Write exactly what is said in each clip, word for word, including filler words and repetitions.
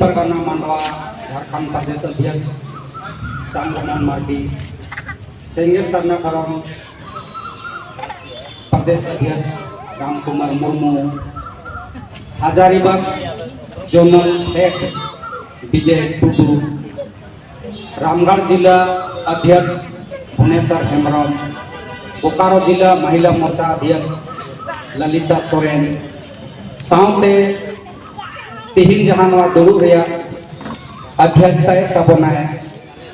ᱯᱟᱨᱜᱟᱱᱟ ᱢᱟᱱᱰᱣᱟ ᱡᱷᱟᱲᱠᱷᱚᱸᱰ ᱯᱨᱚᱫᱮᱥ ᱚᱫᱷᱭᱚᱠᱥ ᱪᱟᱸᱫᱽ ᱢᱳᱦᱚᱱ ᱢᱟᱨᱰᱤ, ᱥᱮᱸᱜᱮᱞ ᱥᱟᱨᱱᱟ ᱫᱷᱚᱨᱚᱢ ᱯᱨᱚᱫᱮᱥ ᱚᱫᱷᱭᱚᱠᱥ ᱨᱟᱢ ᱠᱩᱢᱟᱨ ᱢᱩᱨᱢᱩ, ᱦᱟᱡᱟᱨᱤᱵᱟᱜᱽ zonal head Bijoy ᱴᱩᱰᱩ, ᱨᱟᱢᱜᱟᱲ ᱡᱤᱞᱟ ᱚᱫᱷᱭᱚᱠᱥ ᱵᱷᱩᱵᱽᱱᱮᱥᱚᱨ ᱦᱮᱢᱵᱨᱚᱢ, ᱵᱳᱠᱟᱨᱳ ᱡᱤᱞᱟ ᱢᱚᱦᱤᱞᱟ ᱢᱳᱨᱪᱟ ᱚᱫᱷᱭᱚᱠᱥ ᱞᱚᱞᱤᱛᱟ ᱥᱚᱨᱮᱱ, ᱥᱟᱶᱛᱮ ᱛᱤᱦᱤᱧ ᱡᱟᱦᱟᱸ ᱱᱚᱣᱟ ᱫᱩᱲᱩᱵ ᱨᱮᱭᱟᱜ ᱚᱫᱷᱭᱚᱠᱛᱟᱭᱮᱫ ᱛᱟᱵᱚᱱᱟᱭ,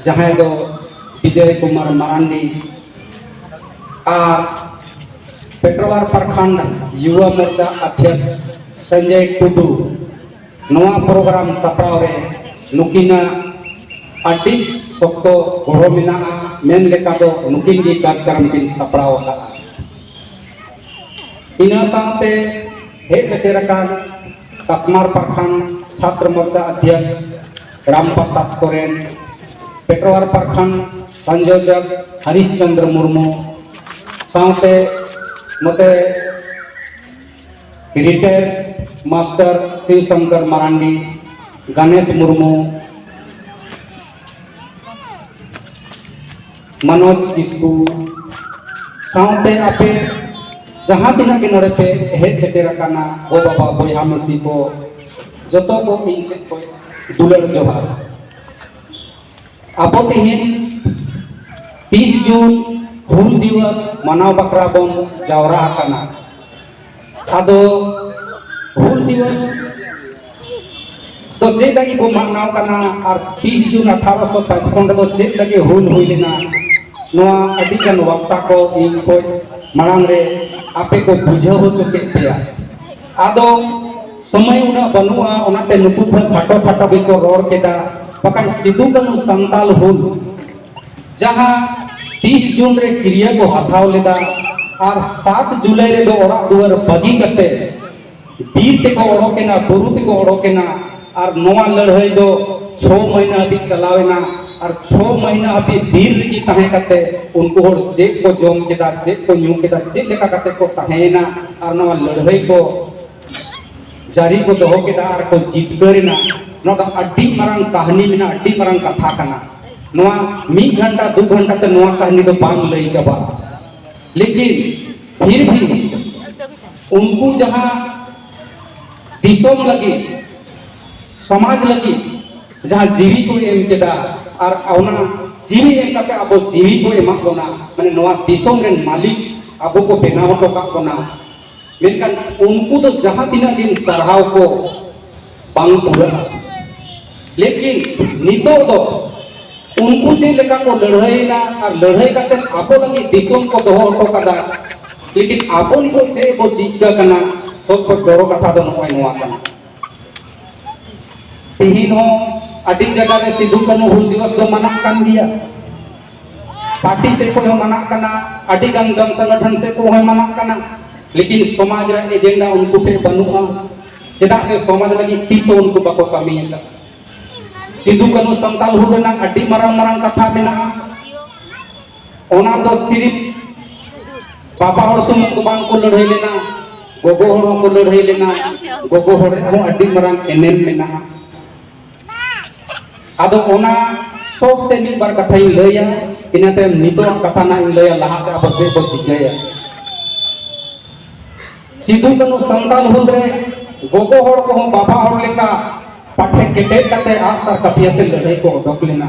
ᱡᱟᱦᱟᱸᱭ ᱫᱚ ᱵᱤᱡᱚᱭ ᱠᱩᱢᱟᱨ ᱢᱟᱨᱟᱱᱰᱤ, ᱟᱨ ᱯᱮᱴᱨᱚᱣᱟᱨ ᱯᱨᱚᱠᱷᱚᱸᱰ ᱭᱩᱣᱟ ᱢᱳᱨᱪᱟ ᱚᱫᱷᱭᱚᱠᱥ ᱥᱚᱧᱡᱚᱭ ᱴᱩᱰᱩ, ᱱᱚᱣᱟ ᱯᱨᱳᱜᱨᱟᱢ ᱥᱟᱯᱲᱟᱣ ᱨᱮ ᱱᱩᱠᱤᱱᱟᱜ ᱟᱹᱰᱤ ᱥᱚᱠᱛᱚ ᱜᱚᱲᱚ ᱢᱮᱱᱟᱜᱼᱟ᱾ ᱢᱮᱱ ᱞᱮᱠᱟ ᱫᱚ ᱱᱩᱠᱤᱱ ᱜᱮ ᱠᱟᱨᱡᱚᱠᱨᱚᱢ ᱠᱤᱱ ᱥᱟᱯᱲᱟᱣ ᱟᱠᱟᱫᱼᱟ᱾ ᱤᱱᱟᱹ ᱥᱟᱶᱛᱮ ᱦᱮᱡ ᱥᱮᱴᱮᱨ ᱟᱠᱟᱱ ᱠᱟᱥᱢᱟᱨ ᱯᱨᱚᱠᱷᱚᱸᱰ ᱪᱷᱟᱛᱨᱚ ᱢᱳᱨᱪᱟ ᱚᱫᱷᱭᱚᱠᱥ ᱨᱟᱢ ᱯᱨᱚᱥᱟᱫᱽ ᱥᱚᱨᱮᱱ, ᱯᱮᱴᱨᱚᱣᱟᱨ ᱯᱨᱚᱠᱷᱚᱸᱰ ᱥᱚᱝᱡᱳᱡᱚᱠ ᱦᱚᱨᱤᱥ ᱪᱚᱸᱫᱽᱨᱚ ᱢᱩᱨᱢᱩ, ᱥᱟᱶᱛᱮ ᱱᱚᱛᱮ ᱨᱤᱴᱟᱭᱟᱨᱰ ᱢᱟᱥᱴᱟᱨ ᱥᱤᱵ ᱥᱚᱝᱠᱚᱨ ᱢᱟᱨᱟᱱᱰᱤ, ᱜᱚᱱᱮᱥ ᱢᱩᱨᱢᱩ, ᱢᱚᱱᱳᱡᱽ ᱠᱤᱥᱠᱩ, ᱥᱟᱶᱛᱮ ᱟᱯᱮ ᱡᱟᱦᱟᱸ ᱛᱤᱱᱟᱹᱜ ᱜᱮ ᱱᱚᱰᱮ ᱯᱮ ᱦᱮᱡ ᱥᱮᱴᱮᱨ ᱟᱠᱟᱱᱟ, ᱜᱚ ᱵᱟᱵᱟ ᱵᱚᱭᱦᱟ ᱢᱤᱥᱤ ᱠᱚ, ᱡᱚᱛᱚ ᱠᱚ ᱤᱧ ᱥᱮᱫ ᱠᱷᱚᱱ ᱫᱩᱞᱟᱹᱲ ᱡᱚᱦᱟᱨ᱾ ᱟᱵᱚ ᱛᱮᱦᱮᱧ ᱛᱤᱥ ᱡᱩᱱ ᱦᱩᱞ ᱫᱤᱵᱚᱥ ᱢᱟᱱᱟᱣ ᱵᱟᱠᱷᱨᱟ ᱵᱚᱱ ᱡᱟᱣᱨᱟ ᱟᱠᱟᱱᱟ᱾ ᱟᱫᱚ ᱦᱩᱞ ᱫᱤᱵᱚᱥ ᱫᱚ ᱪᱮᱫ ᱞᱟᱹᱜᱤᱫ ᱵᱚ ᱢᱟᱱᱟᱣ ᱠᱟᱱᱟ ᱟᱨ ᱛᱤᱥ ᱡᱩᱱ ᱟᱴᱷᱟᱨᱚᱥᱚ ᱯᱟᱸᱪᱯᱚᱱ ᱨᱮᱫᱚ ᱪᱮᱫ ᱞᱟᱹᱜᱤᱫ ᱦᱩᱞ ᱦᱩᱭ ᱞᱮᱱᱟ, ᱱᱚᱣᱟ ᱟᱹᱰᱤ ᱜᱟᱱ ᱵᱟᱠᱛᱟ ᱠᱚ ᱤᱧ ᱠᱷᱚᱱ ᱢᱟᱲᱟᱝ ᱨᱮ ᱟᱯᱮ ᱠᱚ ᱵᱩᱡᱷᱟᱹᱣ ᱦᱚᱪᱚ ᱠᱮᱫ ᱯᱮᱭᱟ᱾ ᱟᱫᱚ ᱥᱚᱢᱚᱭ ᱩᱱᱟᱹᱜ ᱵᱟᱹᱱᱩᱜᱼᱟ, ᱚᱱᱟᱛᱮ ᱱᱩᱠᱩ ᱠᱚ ᱠᱷᱟᱴᱚ ᱠᱷᱟᱴᱚ ᱜᱮᱠᱚ ᱨᱚᱲ ᱠᱮᱫᱟ᱾ ᱵᱟᱠᱷᱟᱱ ᱥᱤᱫᱩ ᱠᱟᱹᱱᱦᱩ ᱥᱟᱱᱛᱟᱞ ᱦᱩᱞ ᱡᱟᱦᱟᱸ ᱛᱤᱥ ᱡᱩᱱ ᱨᱮ ᱠᱤᱨᱭᱟᱹ ᱠᱚ ᱦᱟᱛᱟᱣ ᱞᱮᱫᱟ ᱟᱨ ᱥᱟᱛ ᱡᱩᱞᱟᱭ ᱨᱮᱫᱚ ᱚᱲᱟᱜ ᱫᱩᱣᱟᱹᱨ ᱵᱟᱹᱜᱤ ᱠᱟᱛᱮ ᱵᱤᱨ ᱛᱮᱠᱚ ᱚᱰᱚᱠ ᱮᱱᱟ, ᱵᱩᱨᱩ ᱛᱮᱠᱚ ᱚᱰᱚᱠ ᱮᱱᱟ᱾ ᱟᱨ ᱱᱚᱣᱟ ᱞᱟᱹᱲᱦᱟᱹᱭ ᱫᱚ ᱪᱷᱚ ᱢᱟᱹᱦᱱᱟᱹ ᱦᱟᱹᱵᱤᱡ ᱪᱟᱞᱟᱣ ᱮᱱᱟ᱾ ᱟᱨ ᱪᱷᱚ ᱢᱟᱹᱦᱱᱟᱹ ᱦᱟᱹᱵᱤᱡ ᱵᱤᱨ ᱨᱮᱜᱮ ᱛᱟᱦᱮᱸ ᱠᱟᱛᱮ ᱩᱱᱠᱩ ᱦᱚᱲ ᱪᱮᱫ ᱠᱚ ᱡᱚᱢ ᱠᱮᱫᱟ, ᱪᱮᱫ ᱠᱚ ᱧᱩ ᱠᱮᱫᱟ, ᱪᱮᱫ ᱞᱮᱠᱟ ᱠᱟᱛᱮ ᱠᱚ ᱛᱟᱦᱮᱸᱭᱮᱱᱟ ᱟᱨ ᱱᱚᱣᱟ ᱞᱟᱹᱲᱦᱟᱹᱭ ᱠᱚ ᱡᱟᱹᱨᱤ ᱠᱚ ᱫᱚᱦᱚ ᱠᱮᱫᱟ ᱟᱨ ᱠᱚ ᱡᱤᱛᱠᱟᱹᱨ ᱮᱱᱟ᱾ ᱱᱚᱣᱟ ᱫᱚ ᱟᱹᱰᱤ ᱢᱟᱨᱟᱝ ᱠᱟᱹᱦᱱᱤ ᱢᱮᱱᱟᱜᱼᱟ, ᱟᱹᱰᱤ ᱢᱟᱨᱟᱝ ᱠᱟᱛᱷᱟ ᱠᱟᱱᱟ᱾ ᱱᱚᱣᱟ ᱢᱤᱫ ᱜᱷᱚᱱᱴᱟ, ᱫᱩ ᱜᱷᱚᱱᱴᱟ ᱛᱮ ᱱᱚᱣᱟ ᱠᱟᱹᱦᱱᱤ ᱫᱚ ᱵᱟᱝ ᱞᱟᱹᱭ ᱪᱟᱵᱟᱜᱼᱟ᱾ ᱞᱮᱠᱤᱱ ᱯᱷᱤᱨ ᱵᱷᱤ ᱩᱱᱠᱩ ᱡᱟᱦᱟᱸ ᱫᱤᱥᱚᱢ ᱞᱟᱹᱜᱤᱫ, ᱥᱚᱢᱟᱡᱽ ᱞᱟᱹᱜᱤᱫ ᱡᱟᱦᱟᱸ ᱡᱤᱣᱤ ᱠᱚ ᱮᱢ ᱠᱮᱫᱟ, ᱟᱨ ᱚᱱᱟ ᱡᱤᱣᱤ ᱮᱢ ᱠᱟᱛᱮ ᱟᱵᱚ ᱡᱤᱣᱤ ᱠᱚ ᱮᱢᱟᱜ ᱵᱚᱱᱟ, ᱢᱟᱱᱮ ᱱᱚᱣᱟ ᱫᱤᱥᱚᱢ ᱨᱮᱱ ᱢᱟᱹᱞᱤᱠ ᱟᱵᱚ ᱠᱚ ᱵᱮᱱᱟᱣ ᱦᱚᱴᱚ ᱠᱟᱜ ᱵᱚᱱᱟ, ᱢᱮᱱᱠᱷᱟᱱ ᱩᱱᱠᱩ ᱫᱚ ᱡᱟᱦᱟᱸ ᱛᱤᱱᱟᱹᱜ ᱜᱮ ᱥᱟᱨᱦᱟᱣ ᱠᱚ ᱵᱟᱝ ᱯᱩᱨᱟᱹᱜᱼᱟ᱾ ᱞᱮᱠᱤᱱ ᱱᱤᱛᱚᱜ ᱫᱚ ᱩᱱᱠᱩ ᱪᱮᱫ ᱞᱮᱠᱟ ᱠᱚ ᱞᱟᱹᱲᱦᱟᱹᱭᱮᱱᱟ ᱟᱨ ᱞᱟᱹᱲᱦᱟᱹᱭ ᱠᱟᱛᱮ ᱟᱵᱚ ᱞᱟᱹᱜᱤᱫ ᱫᱤᱥᱚᱢ ᱠᱚ ᱫᱚᱦᱚ ᱦᱚᱴᱚ ᱠᱟᱫᱟ, ᱞᱮᱠᱤᱱ ᱟᱵᱚ ᱱᱤᱛᱚᱜ ᱪᱮᱫ ᱵᱚ ᱪᱤᱠᱟᱹ ᱠᱟᱱᱟ, ᱥᱚᱵ ᱠᱷᱚᱱ ᱵᱚᱲᱚ ᱠᱟᱛᱷᱟ ᱫᱚ ᱱᱚᱜᱼᱚᱭ ᱱᱚᱣᱟ ᱠᱟᱱᱟ᱾ ᱛᱮᱦᱮᱧ ᱦᱚᱸ ᱟᱹᱰᱤ ᱡᱟᱭᱜᱟ ᱨᱮ ᱥᱤᱫᱩ ᱠᱟᱹᱱᱦᱩ ᱦᱩᱞ ᱫᱤᱵᱚᱥ ᱫᱚ ᱢᱟᱱᱟᱜ ᱠᱟᱱ ᱜᱮᱭᱟ, ᱯᱟᱨᱴᱤ ᱥᱮᱫ ᱠᱷᱚᱱ ᱦᱚᱸ ᱢᱟᱱᱟᱜ ᱠᱟᱱᱟ, ᱟᱹᱰᱤ ᱜᱟᱱ ᱡᱚᱱ ᱥᱚᱝᱜᱚᱴᱷᱚᱱ ᱥᱮᱫ ᱠᱷᱚᱱ ᱦᱚᱸ ᱢᱟᱱᱟᱜ ᱠᱟᱱᱟ, ᱞᱮᱠᱤᱱ ᱥᱚᱢᱟᱡᱽ ᱨᱮ ᱮᱡᱮᱱᱰᱟ ᱩᱱᱠᱩ ᱴᱷᱮᱱ ᱵᱟᱹᱱᱩᱜᱼᱟ᱾ ᱪᱮᱫᱟᱜ ᱥᱮ ᱥᱚᱢᱟᱡᱽ ᱞᱟᱹᱜᱤᱫ ᱛᱤᱥ ᱦᱚᱸ ᱩᱱᱠᱩ ᱵᱟᱠᱚ ᱠᱟᱹᱢᱤ ᱟᱠᱟᱫᱟ᱾ ᱥᱤᱫᱩ ᱠᱟᱹᱱᱦᱩ ᱥᱟᱱᱛᱟᱞ ᱦᱩᱞ ᱨᱮᱱᱟᱜ ᱟᱹᱰᱤ ᱢᱟᱨᱟᱝ ᱢᱟᱨᱟᱝ ᱠᱟᱛᱷᱟ ᱢᱮᱱᱟᱜᱼᱟ᱾ ᱚᱱᱟ ᱫᱚ ᱥᱤᱨᱤᱯ ᱵᱟᱵᱟ ᱦᱚᱲ ᱥᱩᱢᱩᱝ ᱫᱚ ᱵᱟᱝ ᱠᱚ ᱞᱟᱹᱲᱦᱟᱹᱭ ᱞᱮᱱᱟ, ᱜᱚᱜᱚ ᱦᱚᱲ ᱦᱚᱸᱠᱚ ᱞᱟᱹᱲᱦᱟᱹᱭ ᱞᱮᱱᱟ᱾ ᱜᱚᱜᱚ ᱦᱚᱲ ᱨᱮᱦᱚᱸ ᱟᱹᱰᱤ ᱢᱟᱨᱟᱝ ᱮᱱᱮᱢ ᱢᱮᱱᱟᱜᱼᱟ᱾ ᱟᱫᱚ ᱚᱱᱟ ᱥᱚᱵ ᱛᱮ ᱢᱤᱫ ᱵᱟᱨ ᱠᱟᱛᱷᱟᱧ ᱞᱟᱹᱭᱟ, ᱤᱱᱟᱹ ᱛᱟᱭᱚᱢ ᱱᱤᱛᱚᱜ ᱠᱟᱛᱷᱟ ᱱᱟᱜ ᱤᱧ ᱞᱟᱹᱭᱟ, ᱞᱟᱦᱟ ᱥᱮᱫ ᱟᱵᱚ ᱪᱮᱫ ᱵᱚ ᱪᱤᱠᱟᱹᱭᱟ᱾ ᱥᱤᱫᱩ ᱠᱟᱹᱱᱦᱩ ᱥᱟᱱᱛᱟᱞ ᱦᱩᱞ ᱨᱮ ᱜᱚᱜᱚ ᱦᱚᱲ ᱠᱚᱦᱚᱸ ᱵᱟᱵᱟ ᱦᱚᱲ ᱞᱮᱠᱟ ᱯᱟᱴᱷᱮ ᱠᱮᱴᱮᱡ ᱠᱟᱛᱮ ᱟᱜ ᱥᱟᱨ ᱠᱟᱹᱯᱤ ᱟᱛᱮ ᱞᱟᱹᱲᱦᱟᱹᱭ ᱠᱚ ᱚᱰᱚᱠ ᱞᱮᱱᱟ᱾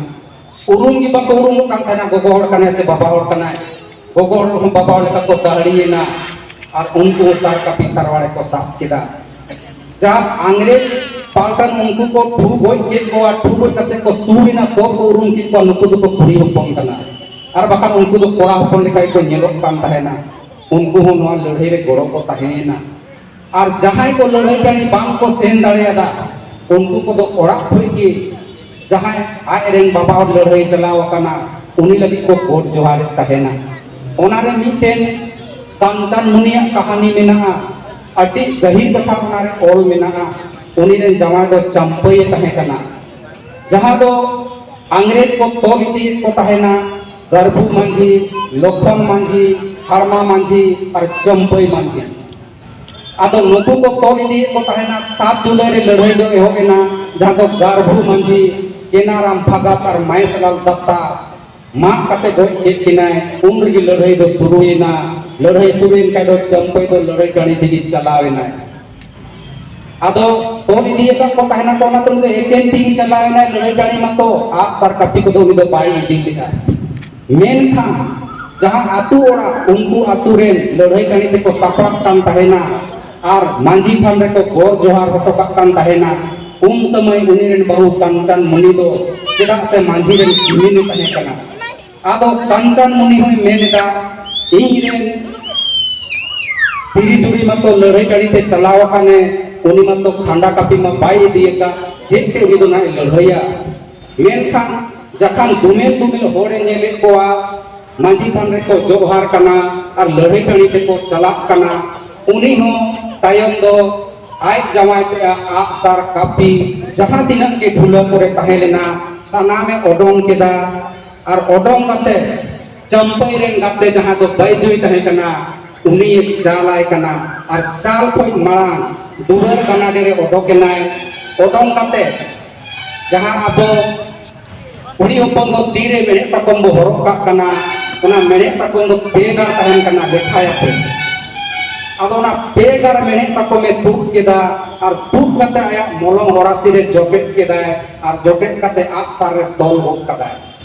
ᱩᱨᱩᱢ ᱜᱮ ᱵᱟᱠᱚ ᱩᱨᱩᱢᱚᱜ ᱠᱟᱱ ᱛᱟᱦᱮᱱᱟ, ᱜᱚᱜᱚ ᱦᱚᱲ ᱠᱟᱱᱟᱭ ᱥᱮ ᱵᱟᱵᱟ ᱦᱚᱲ ᱠᱟᱱᱟᱭ᱾ ᱜᱚᱜᱚ ᱦᱚᱲ ᱦᱚᱸ ᱵᱟᱵᱟ ᱦᱚᱲ ᱞᱮᱠᱟ ᱠᱚ ᱫᱟᱦᱲᱤᱭᱮᱱᱟ ᱟᱨ ᱩᱱᱠᱩ ᱦᱚᱸ ᱥᱟᱨ ᱠᱟᱹᱯᱤ ᱛᱟᱨᱣᱟᱲᱮ ᱠᱚ ᱥᱟᱵ ᱠᱮᱫᱟ᱾ ᱡᱟᱦᱟᱸ ᱟᱝᱨᱮᱡᱽ ᱯᱟᱞᱴᱟᱱ ᱩᱱᱠᱩ ᱠᱚ ᱴᱷᱩ ᱜᱚᱡ ᱠᱮᱫ ᱠᱚᱣᱟ, ᱴᱷᱩ ᱜᱚᱡ ᱠᱟᱛᱮ ᱠᱚ ᱥᱩᱨ ᱮᱱᱟ, ᱛᱚᱵ ᱠᱚ ᱩᱨᱩᱢ ᱠᱮᱫ ᱠᱚᱣᱟ ᱱᱩᱠᱩ ᱫᱚᱠᱚ ᱠᱩᱲᱤ ᱦᱚᱯᱚᱱ ᱠᱟᱱᱟ, ᱟᱨ ᱵᱟᱠᱷᱟᱱ ᱩᱱᱠᱩ ᱫᱚ ᱠᱚᱲᱟ ᱦᱚᱯᱚᱱ ᱞᱮᱠᱟ ᱜᱮᱠᱚ ᱧᱮᱞᱚᱜ ᱠᱟᱱ ᱛᱟᱦᱮᱱᱟ᱾ ᱩᱱᱠᱩ ᱦᱚᱸ ᱱᱚᱣᱟ ᱞᱟᱹᱲᱦᱟᱹᱭ ᱨᱮ ᱜᱚᱲᱚ ᱠᱚ ᱛᱟᱦᱮᱸᱭᱮᱱᱟ᱾ ᱟᱨ ᱡᱟᱦᱟᱸᱭ ᱠᱚ ᱞᱟᱹᱲᱦᱟᱹᱭ ᱴᱟᱺᱰᱤ ᱵᱟᱝ ᱠᱚ ᱥᱮᱱ ᱫᱟᱲᱮᱭᱟᱫᱟ, ᱩᱱᱠᱩ ᱠᱚᱫᱚ ᱚᱲᱟᱜ ᱠᱷᱚᱱ ᱜᱮ ᱡᱟᱦᱟᱸᱭ ᱟᱡ ᱨᱮᱱ ᱵᱟᱵᱟ ᱦᱚᱲ ᱞᱟᱹᱲᱦᱟᱹᱭ ᱪᱟᱞᱟᱣ ᱟᱠᱟᱱᱟ, ᱩᱱᱤ ᱞᱟᱹᱜᱤᱫ ᱠᱚ ᱜᱚᱰ ᱡᱚᱦᱟᱨᱮᱫ ᱛᱟᱦᱮᱱᱟ᱾ ᱚᱱᱟᱨᱮ ᱢᱤᱫᱴᱮᱱ ᱠᱟᱧᱪᱟᱱ ᱢᱩᱱᱤᱭᱟᱜ ᱠᱟᱹᱦᱱᱤ ᱢᱮᱱᱟᱜᱼᱟ, ᱟᱹᱰᱤ ᱜᱟᱹᱦᱤᱨ ᱠᱟᱛᱷᱟ ᱚᱱᱟᱨᱮ ᱚᱞ ᱢᱮᱱᱟᱜᱼᱟ᱾ ᱩᱱᱤ ᱨᱮᱱ ᱡᱟᱶᱟᱭ ᱫᱚ ᱪᱟᱢᱯᱟᱹᱭᱮ ᱛᱟᱦᱮᱸ ᱠᱟᱱᱟ, ᱡᱟᱦᱟᱸ ᱫᱚ ᱟᱝᱨᱮᱡᱽ ᱠᱚ ᱛᱚᱞ ᱤᱫᱤᱭᱮᱫ ᱠᱚ ᱛᱟᱦᱮᱱᱟ, ᱜᱟᱨᱵᱷᱩ ᱢᱟᱹᱡᱷᱤ, ᱞᱚᱠᱷᱚᱱ ᱢᱟᱹᱡᱷᱤ, ᱦᱟᱲᱢᱟ ᱢᱟᱹᱡᱷᱤ ᱟᱨ ᱪᱟᱢᱯᱟᱹᱭ ᱢᱟᱹᱡᱷᱤ᱾ ᱟᱫᱚ ᱱᱩᱠᱩ ᱠᱚ ᱛᱚᱞ ᱤᱫᱤᱭᱮᱫ ᱠᱚ ᱛᱟᱦᱮᱱᱟ᱾ ᱥᱟᱛ ᱡᱩᱞᱟᱭ ᱨᱮ ᱞᱟᱹᱲᱦᱟᱹᱭ ᱫᱚ ᱮᱦᱚᱵ ᱮᱱᱟ, ᱡᱟᱦᱟᱸ ᱫᱚ ᱜᱟᱨᱵᱷᱩ ᱢᱟᱹᱡᱷᱤ, ᱠᱮᱱᱟᱨᱟᱢ ᱵᱷᱟᱜᱟᱛ ᱟᱨ ᱢᱟᱭᱮᱥᱞᱟᱞ ᱫᱟᱛᱛᱟ ᱢᱟᱜ ᱠᱟᱛᱮ ᱜᱚᱡ ᱠᱮᱫ ᱠᱤᱱᱟᱭ᱾ ᱩᱱ ᱨᱮᱜᱮ ᱞᱟᱹᱲᱦᱟᱹᱭ ᱫᱚ ᱥᱩᱨᱩᱭᱮᱱᱟ᱾ ᱞᱟᱹᱲᱦᱟᱹᱭ ᱥᱩᱨᱩᱭᱮᱱ ᱠᱷᱟᱡ ᱫᱚ ᱪᱟᱹᱢᱯᱟᱹᱭ ᱫᱚ ᱞᱟᱹᱲᱦᱟᱹᱭ ᱴᱟᱺᱰᱤ ᱛᱮᱜᱮ ᱪᱟᱞᱟᱣ ᱮᱱᱟᱭ᱾ ᱟᱫᱚ ᱛᱚᱞ ᱤᱫᱤᱭᱟᱠᱟᱫ ᱠᱚ ᱛᱟᱦᱮᱱᱟ ᱠᱚ, ᱚᱱᱟ ᱛᱮ ᱩᱱᱤ ᱫᱚ ᱮᱠᱮᱱ ᱛᱮᱜᱮ ᱪᱟᱞᱟᱣ ᱮᱱᱟᱭ ᱞᱟᱹᱲᱦᱟᱹᱭ ᱴᱟᱺᱰᱤ ᱢᱟᱛᱚ, ᱟᱜ ᱥᱟᱨ ᱠᱟᱹᱯᱤ ᱠᱚᱫᱚ ᱩᱱᱤ ᱫᱚ ᱵᱟᱭ ᱤᱫᱤ ᱞᱮᱫᱟ᱾ ᱢᱮᱱᱠᱷᱟᱱ ᱡᱟᱦᱟᱸ ᱟᱹᱛᱩ ᱚᱲᱟᱜ ᱩᱱᱠᱩ ᱟᱹᱛᱩ ᱨᱮᱱ ᱞᱟᱹᱲᱦᱟᱹᱭ ᱴᱟᱺᱰᱤ ᱛᱮᱠᱚ ᱥᱟᱯᱲᱟᱜ ᱠᱟᱱ ᱛᱟᱦᱮᱱᱟ ᱟᱨ ᱢᱟᱹᱡᱷᱤ ᱛᱷᱟᱱ ᱨᱮᱠᱚ ᱜᱚᱰ ᱡᱚᱦᱟᱨ ᱦᱚᱴᱚ ᱠᱟᱜ ᱠᱟᱱ ᱛᱟᱦᱮᱱᱟ, ᱩᱱ ᱥᱚᱢᱚᱭ ᱩᱱᱤ ᱨᱮᱱ ᱵᱟᱹᱦᱩ ᱠᱟᱧᱪᱟᱱ ᱢᱩᱱᱤ ᱫᱚ, ᱪᱮᱫᱟᱜ ᱥᱮ ᱢᱟᱹᱡᱷᱤ ᱨᱮᱱ ᱠᱤᱢᱤᱱ ᱮ ᱛᱟᱦᱮᱸ ᱠᱟᱱᱟ, ᱟᱫᱚ ᱠᱟᱧᱪᱟᱱ ᱢᱩᱱᱤ ᱦᱚᱸᱭ ᱢᱮᱱ ᱮᱫᱟ, ᱤᱧ ᱨᱮᱱ ᱛᱤᱨᱤ ᱡᱩᱨᱤ ᱢᱟᱛᱚ ᱞᱟᱹᱲᱦᱟᱹᱭ ᱴᱟᱺᱰᱤ ᱛᱮ ᱪᱟᱞᱟᱣ ᱟᱠᱟᱱᱮ, ᱩᱱᱤ ᱢᱟᱛᱚ ᱠᱷᱟᱸᱰᱟ ᱠᱟᱹᱯᱤ ᱢᱟ ᱵᱟᱭ ᱤᱫᱤ ᱟᱠᱟᱫ, ᱪᱮᱫ ᱛᱮ ᱩᱱᱤ ᱫᱚ ᱱᱟᱦᱟᱜ ᱮ ᱞᱟᱹᱲᱦᱟᱹᱭᱟ? ᱢᱮᱱᱠᱷᱟᱱ ᱡᱟᱠᱷᱟᱱ ᱫᱩᱢᱮᱞ ᱫᱩᱢᱮᱞ ᱦᱚᱲᱮ ᱧᱮᱞᱮᱫ ᱠᱚᱣᱟ, ᱢᱟᱹᱡᱷᱤ ᱛᱷᱟᱱ ᱨᱮᱠᱚ ᱡᱚᱦᱟᱨ ᱠᱟᱱᱟ ᱟᱨ ᱞᱟᱹᱲᱦᱟᱹᱭ ᱴᱟᱺᱰᱤ ᱛᱮᱠᱚ ᱪᱟᱞᱟᱜ ᱠᱟᱱᱟ, ᱩᱱᱤ ᱦᱚᱸ ᱛᱟᱭᱚᱢ ᱫᱚ ᱟᱡ ᱡᱟᱶᱟᱭ ᱛᱮ ᱟᱜ ᱥᱟᱨ ᱠᱟᱹᱯᱤ ᱡᱟᱦᱟᱸ ᱛᱤᱱᱟᱹᱜ ᱜᱮ ᱰᱷᱩᱞᱟᱹ ᱠᱚᱨᱮ ᱛᱟᱦᱮᱸ ᱞᱮᱱᱟ, ᱥᱟᱱᱟᱢᱮ ᱚᱰᱚᱝ ᱠᱮᱫᱟ᱾ ᱟᱨ ᱚᱰᱚᱝ ᱠᱟᱛᱮ ᱪᱟᱹᱢᱯᱟᱹᱭ ᱨᱮᱱ ᱜᱟᱛᱮ ᱡᱟᱦᱟᱸ ᱫᱚ ᱵᱟᱹᱭᱡᱩᱭ ᱛᱟᱦᱮᱸ ᱠᱟᱱᱟ, ᱩᱱᱤᱭᱮ ᱪᱟᱞ ᱟᱭ ᱠᱟᱱᱟ᱾ ᱟᱨ ᱪᱟᱞ ᱠᱷᱚᱱ ᱢᱟᱲᱟᱝ ᱫᱩᱣᱟᱹᱨ ᱜᱟᱱᱟᱰᱮ ᱨᱮ ᱚᱰᱚᱠ ᱮᱱᱟᱭ᱾ ᱚᱰᱚᱝ ᱠᱟᱛᱮ ᱡᱟᱦᱟᱸ ᱟᱵᱚ ᱠᱩᱲᱤ ᱦᱚᱯᱚᱱ ᱫᱚ ᱛᱤᱨᱮ ᱢᱮᱲᱦᱮᱫ ᱥᱟᱠᱚᱢ ᱵᱚ ᱦᱚᱨᱚᱜ ᱠᱟᱜ ᱠᱟᱱᱟ, ᱚᱱᱟ ᱢᱮᱲᱦᱮᱫ ᱥᱟᱠᱚᱢ ᱫᱚ ᱯᱮ ᱜᱟᱨ ᱛᱟᱦᱮᱱ ᱠᱟᱱᱟ, ᱞᱮᱠᱷᱟᱭᱟᱯᱮ᱾ ᱟᱫᱚ ᱚᱱᱟ ᱯᱮ ᱜᱟᱨ ᱢᱮᱲᱦᱮᱫ ᱥᱟᱠᱚᱢᱮ ᱛᱩᱫ ᱠᱮᱫᱟ ᱟᱨ ᱛᱩᱫ ᱠᱟᱛᱮ ᱟᱭᱟᱜ ᱢᱚᱞᱚᱝ ᱦᱚᱨᱟᱥᱤ ᱨᱮ ᱡᱚᱴᱮᱫ ᱠᱮᱫᱟᱭ ᱟᱨ ᱡᱚᱴᱮᱫ ᱠᱟᱛᱮ ᱟᱜ ᱥᱟᱨ ᱨᱮ ᱛᱚᱞ ᱜᱚᱫ ᱠᱟᱫᱟᱭ᱾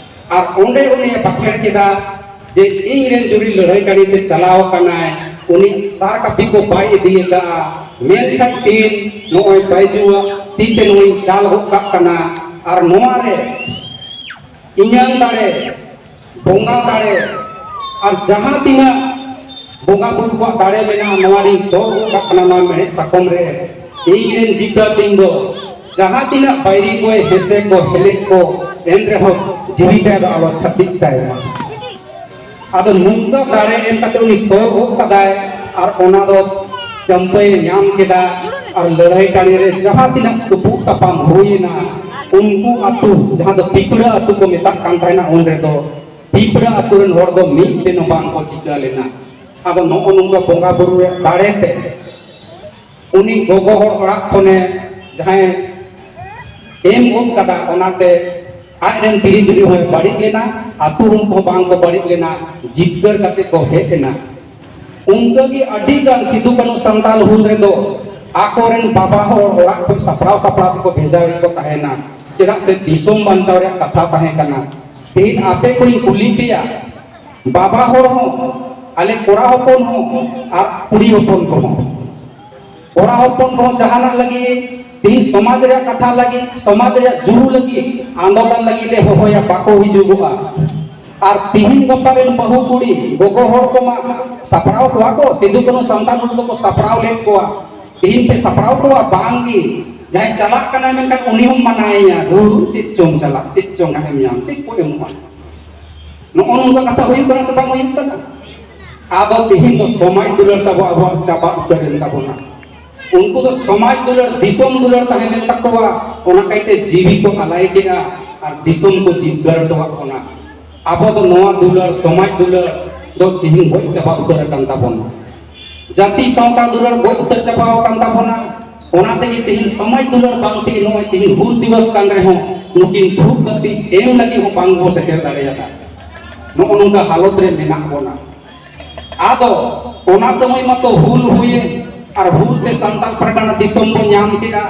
ᱟᱨ ᱚᱸᱰᱮ ᱩᱱᱤᱭᱮ ᱵᱟᱠᱷᱮᱲ ᱠᱮᱫᱟ ᱡᱮ, ᱤᱧ ᱨᱮᱱ ᱡᱩᱨᱤ ᱞᱟᱹᱲᱦᱟᱹᱭ ᱴᱟᱺᱰᱤ ᱛᱮ ᱪᱟᱞᱟᱣ ᱟᱠᱟᱱᱟᱭ, ᱩᱱᱤ ᱥᱟᱨ ᱠᱟᱹᱯᱤ ᱠᱚ ᱵᱟᱭ ᱤᱫᱤ ᱟᱠᱟᱫᱼᱟ, ᱢᱮᱱᱠᱷᱟᱱ ᱛᱤᱦᱤᱧ ᱱᱚᱜᱼᱚᱭ ᱵᱟᱭᱡᱩᱣᱟᱜ ᱛᱤ ᱛᱮ ᱱᱚᱜᱼᱚᱭ ᱤᱧ ᱪᱟᱞ ᱜᱚᱫ ᱠᱟᱜ ᱠᱟᱱᱟ᱾ ᱟᱨ ᱱᱚᱣᱟ ᱨᱮ ᱤᱧᱟᱹᱝ ᱫᱟᱲᱮ, ᱵᱚᱸᱜᱟ ᱫᱟᱲᱮ, ᱟᱨ ᱡᱟᱦᱟᱸ ᱛᱤᱱᱟᱹᱜ ᱵᱚᱸᱜᱟ ᱵᱩᱨᱩ ᱠᱚᱣᱟᱜ ᱫᱟᱲᱮ ᱢᱮᱱᱟᱜᱼᱟ, ᱱᱚᱣᱟ ᱨᱤᱧ ᱛᱚᱞ ᱜᱚᱫ ᱠᱟᱜ ᱠᱟᱱᱟ ᱱᱚᱣᱟ ᱢᱮᱲᱦᱮᱫ ᱥᱟᱠᱚᱢ ᱨᱮ᱾ ᱤᱧ ᱨᱮᱱ ᱡᱤᱛᱟᱹ ᱛᱤᱧ ᱫᱚ ᱡᱟᱦᱟᱸ ᱛᱤᱱᱟᱹᱜ ᱵᱟᱹᱭᱨᱤ ᱠᱚᱭ ᱦᱮᱸᱥᱮ ᱠᱚ ᱦᱮᱞᱮᱡ ᱠᱚ, ᱮᱱ ᱨᱮᱦᱚᱸ ᱡᱤᱣᱤ ᱛᱟᱭ ᱫᱚ ᱟᱞᱚ ᱪᱷᱟᱹᱛᱤᱜ ᱛᱟᱭ ᱢᱟ᱾ ᱟᱫᱚ ᱱᱚᱝᱠᱟ ᱫᱟᱲᱮ ᱮᱢ ᱠᱟᱛᱮ ᱩᱱᱤ ᱛᱚᱞ ᱜᱚᱫ ᱠᱟᱫᱟᱭ, ᱟᱨ ᱚᱱᱟ ᱫᱚ ᱪᱟᱹᱢᱯᱟᱹᱭᱮ ᱧᱟᱢ ᱠᱮᱫᱟ᱾ ᱟᱨ ᱞᱟᱹᱲᱦᱟᱹᱭ ᱴᱟᱺᱰᱤ ᱨᱮ ᱡᱟᱦᱟᱸ ᱛᱤᱱᱟᱹᱜ ᱛᱩᱯᱩᱜ ᱛᱟᱯᱟᱢ ᱦᱩᱭᱮᱱᱟ, ᱩᱱᱠᱩ ᱟᱹᱛᱩ, ᱡᱟᱦᱟᱸ ᱫᱚ ᱯᱤᱯᱲᱟᱹ ᱟᱹᱛᱩ ᱠᱚ ᱢᱮᱛᱟᱜ ᱠᱟᱱ ᱛᱟᱦᱮᱱᱟ ᱩᱱ ᱨᱮᱫᱚ, ᱯᱤᱯᱲᱟᱹ ᱟᱹᱛᱩ ᱨᱮᱱ ᱦᱚᱲ ᱫᱚ ᱢᱤᱫ ᱴᱷᱮᱱ ᱦᱚᱸ ᱵᱟᱝ ᱠᱚ ᱪᱤᱠᱟᱹ ᱞᱮᱱᱟ᱾ ᱟᱫᱚ ᱱᱚᱜᱼᱚ ᱱᱚᱝᱠᱟ ᱵᱚᱸᱜᱟ ᱵᱩᱨᱩ ᱨᱮᱭᱟᱜ ᱫᱟᱲᱮ ᱛᱮ ᱩᱱᱤ ᱜᱚᱜᱚ ᱦᱚᱲ ᱚᱲᱟᱜ ᱠᱷᱚᱱᱮ ᱡᱟᱦᱟᱸᱭ ᱮᱢ ᱜᱚᱫ ᱠᱟᱫᱟ, ᱚᱱᱟᱛᱮ ᱟᱡ ᱨᱮᱱ ᱛᱤᱨᱤ ᱡᱩᱨᱤ ᱦᱚᱸᱭ ᱵᱟᱹᱲᱤᱡ ᱞᱮᱱᱟ, ᱟᱹᱛᱩ ᱦᱚᱲ ᱠᱚᱦᱚᱸ ᱵᱟᱝ ᱠᱚ ᱵᱟᱹᱲᱤᱡ ᱞᱮᱱᱟ, ᱡᱤᱛᱠᱟᱹᱨ ᱠᱟᱛᱮ ᱠᱚ ᱦᱮᱡ ᱮᱱᱟ᱾ ᱚᱱᱠᱟᱜᱮ ᱟᱹᱰᱤ ᱜᱟᱱ ᱥᱤᱫᱩ ᱠᱟᱹᱱᱦᱩ ᱥᱟᱱᱛᱟᱞ ᱦᱩᱞ ᱨᱮᱫᱚ ᱟᱠᱚᱨᱮᱱ ᱵᱟᱵᱟ ᱦᱚᱲ ᱚᱲᱟᱜ ᱠᱷᱚᱱ ᱥᱟᱯᱲᱟᱣ ᱥᱟᱯᱲᱟᱣ ᱛᱮᱠᱚ ᱵᱷᱮᱡᱟᱭᱮᱫ ᱠᱚ ᱛᱟᱦᱮᱱᱟ, ᱪᱮᱫᱟᱜ ᱥᱮ ᱫᱤᱥᱚᱢ ᱵᱟᱧᱪᱟᱣ ᱨᱮᱭᱟᱜ ᱠᱟᱛᱷᱟ ᱛᱟᱦᱮᱸ ᱠᱟᱱᱟ᱾ ᱛᱮᱦᱮᱧ ᱟᱯᱮ ᱠᱚᱧ ᱠᱩᱞᱤ ᱯᱮᱭᱟ, ᱵᱟᱵᱟ ᱦᱚᱲ ᱦᱚᱸ, ᱟᱞᱮ ᱠᱚᱲᱟ ᱦᱚᱯᱚᱱ ᱦᱚᱸ ᱟᱨ ᱠᱩᱲᱤ ᱦᱚᱯᱚᱱ ᱠᱚᱦᱚᱸ, ᱠᱚᱲᱟ ᱦᱚᱯᱚᱱ ᱠᱚᱦᱚᱸ ᱡᱟᱦᱟᱱᱟᱜ ᱞᱟᱹᱜᱤᱫ, ᱛᱮᱦᱮᱧ ᱥᱚᱢᱟᱡᱽ ᱨᱮᱭᱟᱜ ᱠᱟᱛᱷᱟ ᱞᱟᱹᱜᱤᱫ, ᱥᱚᱢᱟᱡᱽ ᱨᱮᱭᱟᱜ ᱡᱩᱨᱩ ᱞᱟᱹᱜᱤᱫ ᱟᱱᱫᱳᱞᱚᱱ ᱞᱟᱹᱜᱤᱫ ᱞᱮ ᱦᱚᱦᱚᱭᱟ, ᱵᱟᱠᱚ ᱦᱤᱡᱩᱜᱚᱜᱼᱟ᱾ ᱟᱨ ᱛᱮᱦᱮᱧ ᱜᱟᱯᱟ ᱨᱮᱱ ᱵᱟᱹᱦᱩ ᱠᱩᱲᱤ ᱜᱚᱜᱚ ᱦᱚᱲ ᱠᱚᱢᱟ ᱥᱟᱯᱲᱟᱣ ᱠᱚᱣᱟ ᱠᱚ, ᱥᱤᱫᱩ ᱠᱟᱹᱱᱦᱩ ᱥᱟᱱᱛᱟᱞ ᱦᱩᱞ ᱫᱚᱠᱚ ᱥᱟᱯᱲᱟᱣ ᱞᱮᱫ ᱠᱚᱣᱟ᱾ ᱛᱮᱦᱮᱧ ᱯᱮ ᱥᱟᱯᱲᱟᱣ ᱠᱚᱣᱟ ᱵᱟᱝ ᱜᱮ, ᱡᱟᱦᱟᱸᱭ ᱪᱟᱞᱟᱜ ᱠᱟᱱᱟᱭ ᱢᱮᱱᱠᱷᱟᱱ ᱩᱱᱤ ᱦᱚᱸᱢ ᱢᱟᱱᱟᱭᱮᱭᱟ, "ᱫᱷᱩᱨ, ᱪᱮᱫ ᱪᱚᱝ ᱪᱟᱞᱟᱜ, ᱪᱮᱫ ᱪᱚᱝ ᱦᱟᱸᱜ ᱮᱢ ᱧᱟᱢ, ᱪᱮᱫ ᱠᱚ ᱮᱢᱚᱜᱼᱟ?" ᱱᱚᱜᱼᱚ ᱱᱚᱝᱠᱟ ᱠᱟᱛᱷᱟ ᱦᱩᱭᱩᱜ ᱠᱟᱱᱟ ᱥᱮ ᱵᱟᱝ ᱦᱩᱭᱩᱜ ᱠᱟᱱᱟ? ᱟᱫᱚ ᱛᱮᱦᱮᱧ ᱫᱚ ᱥᱚᱢᱟᱡᱽ ᱫᱩᱞᱟᱹᱲ ᱛᱟᱵᱚ ᱟᱵᱚᱣᱟᱜ ᱪᱟᱵᱟ ᱩᱛᱟᱹᱨ ᱮᱱ ᱛᱟᱵᱚᱱᱟ᱾ ᱩᱱᱠᱩ ᱫᱚ ᱥᱚᱢᱟᱡᱽ ᱫᱩᱞᱟᱹᱲ, ᱫᱤᱥᱚᱢ ᱫᱩᱞᱟᱹᱲ ᱛᱟᱦᱮᱸ ᱞᱮᱱ ᱛᱟᱠᱚᱣᱟ, ᱚᱱᱟ ᱠᱟᱭᱛᱮ ᱡᱤᱣᱤ ᱠᱚ ᱟᱞᱟᱭ ᱠᱮᱫᱼᱟ ᱟᱨ ᱫᱤᱥᱚᱢ ᱠᱚ ᱡᱤᱛᱠᱟᱹᱨ ᱦᱚᱴᱚᱣᱟᱜ ᱵᱚᱱᱟ᱾ ᱟᱵᱚ ᱫᱚ ᱱᱚᱣᱟ ᱫᱩᱞᱟᱹᱲ, ᱥᱚᱢᱟᱡᱽ ᱫᱩᱞᱟᱹᱲ ᱫᱚ ᱛᱮᱦᱮᱧ ᱜᱚᱡ ᱪᱟᱵᱟ ᱩᱛᱟᱹᱨ ᱟᱠᱟᱱ ᱛᱟᱵᱚᱱᱟ᱾ ᱡᱟᱹᱛᱤ ᱥᱟᱶᱛᱟ ᱫᱩᱞᱟᱹᱲ ᱜᱚᱡ ᱩᱛᱟᱹᱨ ᱪᱟᱵᱟ ᱟᱠᱟᱱ ᱛᱟᱵᱚᱱᱟ᱾ ᱚᱱᱟ ᱛᱮᱜᱮ ᱛᱮᱦᱮᱧ ᱥᱚᱢᱟᱡᱽ ᱫᱩᱞᱟᱹᱲ ᱵᱟᱝ ᱛᱮᱜᱮ ᱱᱚᱜᱼᱚᱭ ᱛᱮᱦᱮᱧ ᱦᱩᱞ ᱫᱤᱵᱚᱥ ᱠᱟᱱ ᱨᱮᱦᱚᱸ ᱱᱩᱠᱤᱱ ᱫᱷᱩᱯ ᱵᱟᱹᱛᱤ ᱮᱢ ᱞᱟᱹᱜᱤᱫ ᱦᱚᱸ ᱵᱟᱝ ᱵᱚ ᱥᱮᱴᱮᱨ ᱫᱟᱲᱮᱭᱟᱫᱟ᱾ ᱱᱚᱜᱼᱚ ᱱᱚᱝᱠᱟ ᱦᱟᱞᱚᱛ ᱨᱮ ᱢᱮᱱᱟᱜ ᱵᱚᱱᱟ᱾ ᱟᱫᱚ ᱚᱱᱟ ᱥᱚᱢᱚᱭ ᱢᱟᱛᱚ ᱦᱩᱞ ᱦᱩᱭᱮᱱ, ᱟᱨ ᱦᱩᱞ ᱛᱮ ᱥᱟᱱᱛᱟᱲ ᱯᱟᱨᱜᱟᱱᱟ ᱫᱤᱥᱚᱢ ᱵᱚ ᱧᱟᱢ ᱠᱮᱫᱟ,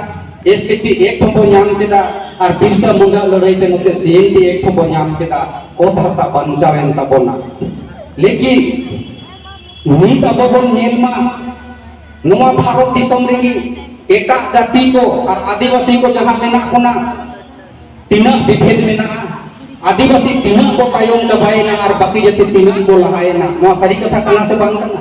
ᱮᱥ ᱯᱤ ᱴᱤ ᱮᱠᱴ ᱦᱚᱸᱵᱚ ᱧᱟᱢ ᱠᱮᱫᱟ, ᱟᱨ ᱵᱤᱨᱥᱟ ᱢᱩᱱᱰᱟ ᱞᱟᱹᱲᱦᱟᱹᱭ ᱛᱮ ᱱᱚᱛᱮ ᱥᱤ ᱮᱱ ᱴᱤ ᱮᱠᱴ ᱦᱚᱸᱵᱚ ᱧᱟᱢ ᱠᱮᱫᱟ, ᱚᱛ ᱦᱟᱥᱟ ᱵᱟᱧᱪᱟᱣ ᱮᱱ ᱛᱟᱵᱚᱱᱟ᱾ ᱞᱮᱠᱤᱱ ᱱᱤᱛ ᱟᱵᱚ ᱵᱚᱱ ᱧᱮᱞ ᱢᱟ, ᱱᱚᱣᱟ ᱵᱷᱟᱨᱚᱛ ᱫᱤᱥᱚᱢ ᱨᱮᱜᱮ ᱮᱴᱟᱜ ᱡᱟᱹᱛᱤ ᱠᱚ ᱟᱨ ᱟᱹᱫᱤᱵᱟᱹᱥᱤ ᱠᱚ ᱡᱟᱦᱟᱸ ᱢᱮᱱᱟᱜ ᱵᱚᱱᱟ, ᱛᱤᱱᱟᱹᱜ ᱵᱤᱵᱷᱮᱫ ᱢᱮᱱᱟᱜᱼᱟ, ᱟᱹᱫᱤᱵᱟᱹᱥᱤ ᱛᱤᱱᱟᱹᱜ ᱠᱚ ᱛᱟᱭᱚᱢ ᱪᱟᱵᱟᱭᱮᱱᱟ ᱟᱨ ᱵᱟᱹᱠᱤ ᱡᱟᱹᱛᱤ ᱛᱤᱱᱟᱹᱜ ᱠᱚ ᱞᱟᱦᱟᱭᱮᱱᱟ, ᱱᱚᱣᱟ ᱥᱟᱹᱨᱤ ᱠᱟᱛᱷᱟ ᱠᱟᱱᱟ ᱥᱮ ᱵᱟᱝ ᱠᱟᱱᱟ?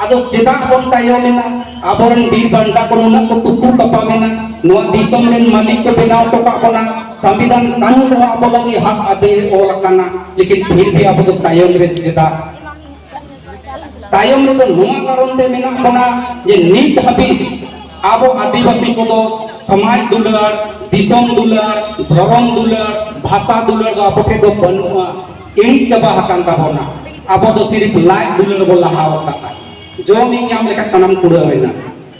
ᱟᱫᱚ ᱪᱮᱫᱟᱜ ᱵᱚᱱ ᱛᱟᱭᱚᱢᱮᱱᱟ? ᱟᱵᱚᱨᱮᱱ ᱵᱤᱨ ᱵᱟᱱᱴᱟ ᱠᱚ ᱱᱩᱱᱟᱹᱜ ᱠᱚ ᱛᱩᱯᱩ ᱛᱟᱯᱟᱢᱮᱱᱟ, ᱱᱚᱣᱟ ᱫᱤᱥᱚᱢ ᱨᱮᱱ ᱢᱟᱹᱞᱤᱠ ᱠᱚ ᱵᱮᱱᱟᱣ ᱦᱚᱴᱚ ᱠᱟᱜ ᱵᱚᱱᱟ, ᱥᱚᱝᱵᱤᱫᱷᱟᱱ ᱠᱟᱹᱱᱩᱱ ᱨᱮᱦᱚᱸ ᱟᱵᱚ ᱞᱟᱹᱜᱤᱫ ᱦᱚᱠ ᱟᱹᱫᱟᱹᱭ ᱨᱮ ᱚᱞ ᱟᱠᱟᱱᱟ, ᱞᱮᱠᱤᱱ ᱯᱷᱤᱨ ᱵᱷᱤ ᱟᱵᱚ ᱫᱚ ᱛᱟᱭᱚᱢ ᱨᱮ ᱪᱮᱫᱟᱜ? ᱛᱟᱭᱚᱢ ᱨᱮᱫᱚ ᱱᱚᱣᱟ ᱠᱟᱨᱚᱱ ᱛᱮ ᱢᱮᱱᱟᱜ ᱵᱚᱱᱟ ᱡᱮ ᱱᱤᱛ ᱦᱟᱹᱵᱤᱡ ᱟᱵᱚ ᱟᱹᱫᱤᱵᱟᱹᱥᱤ ᱠᱚᱫᱚ ᱥᱚᱢᱟᱡᱽ ᱫᱩᱞᱟᱹᱲ, ᱫᱤᱥᱚᱢ ᱫᱩᱞᱟᱹᱲ, ᱫᱷᱚᱨᱚᱢ ᱫᱩᱞᱟᱹᱲ, ᱵᱷᱟᱥᱟ ᱫᱩᱞᱟᱹᱲ ᱫᱚ ᱟᱵᱚ ᱴᱷᱮᱱ ᱫᱚ ᱵᱟᱹᱱᱩᱜᱼᱟ, ᱤᱬᱤᱡ ᱪᱟᱵᱟ ᱟᱠᱟᱱ ᱛᱟᱵᱚᱱᱟ᱾ ᱟᱵᱚ ᱫᱚ ᱥᱤᱨᱤᱯ ᱞᱟᱡ ᱫᱩᱞᱟᱹᱲ ᱵᱚ ᱞᱟᱦᱟ ᱟᱠᱟᱫᱟ, ᱡᱚᱢ ᱤᱧ ᱧᱟᱢ ᱞᱮᱠᱷᱟᱱ ᱥᱟᱱᱟᱢ ᱠᱩᱲᱟᱹᱣ ᱮᱱᱟ᱾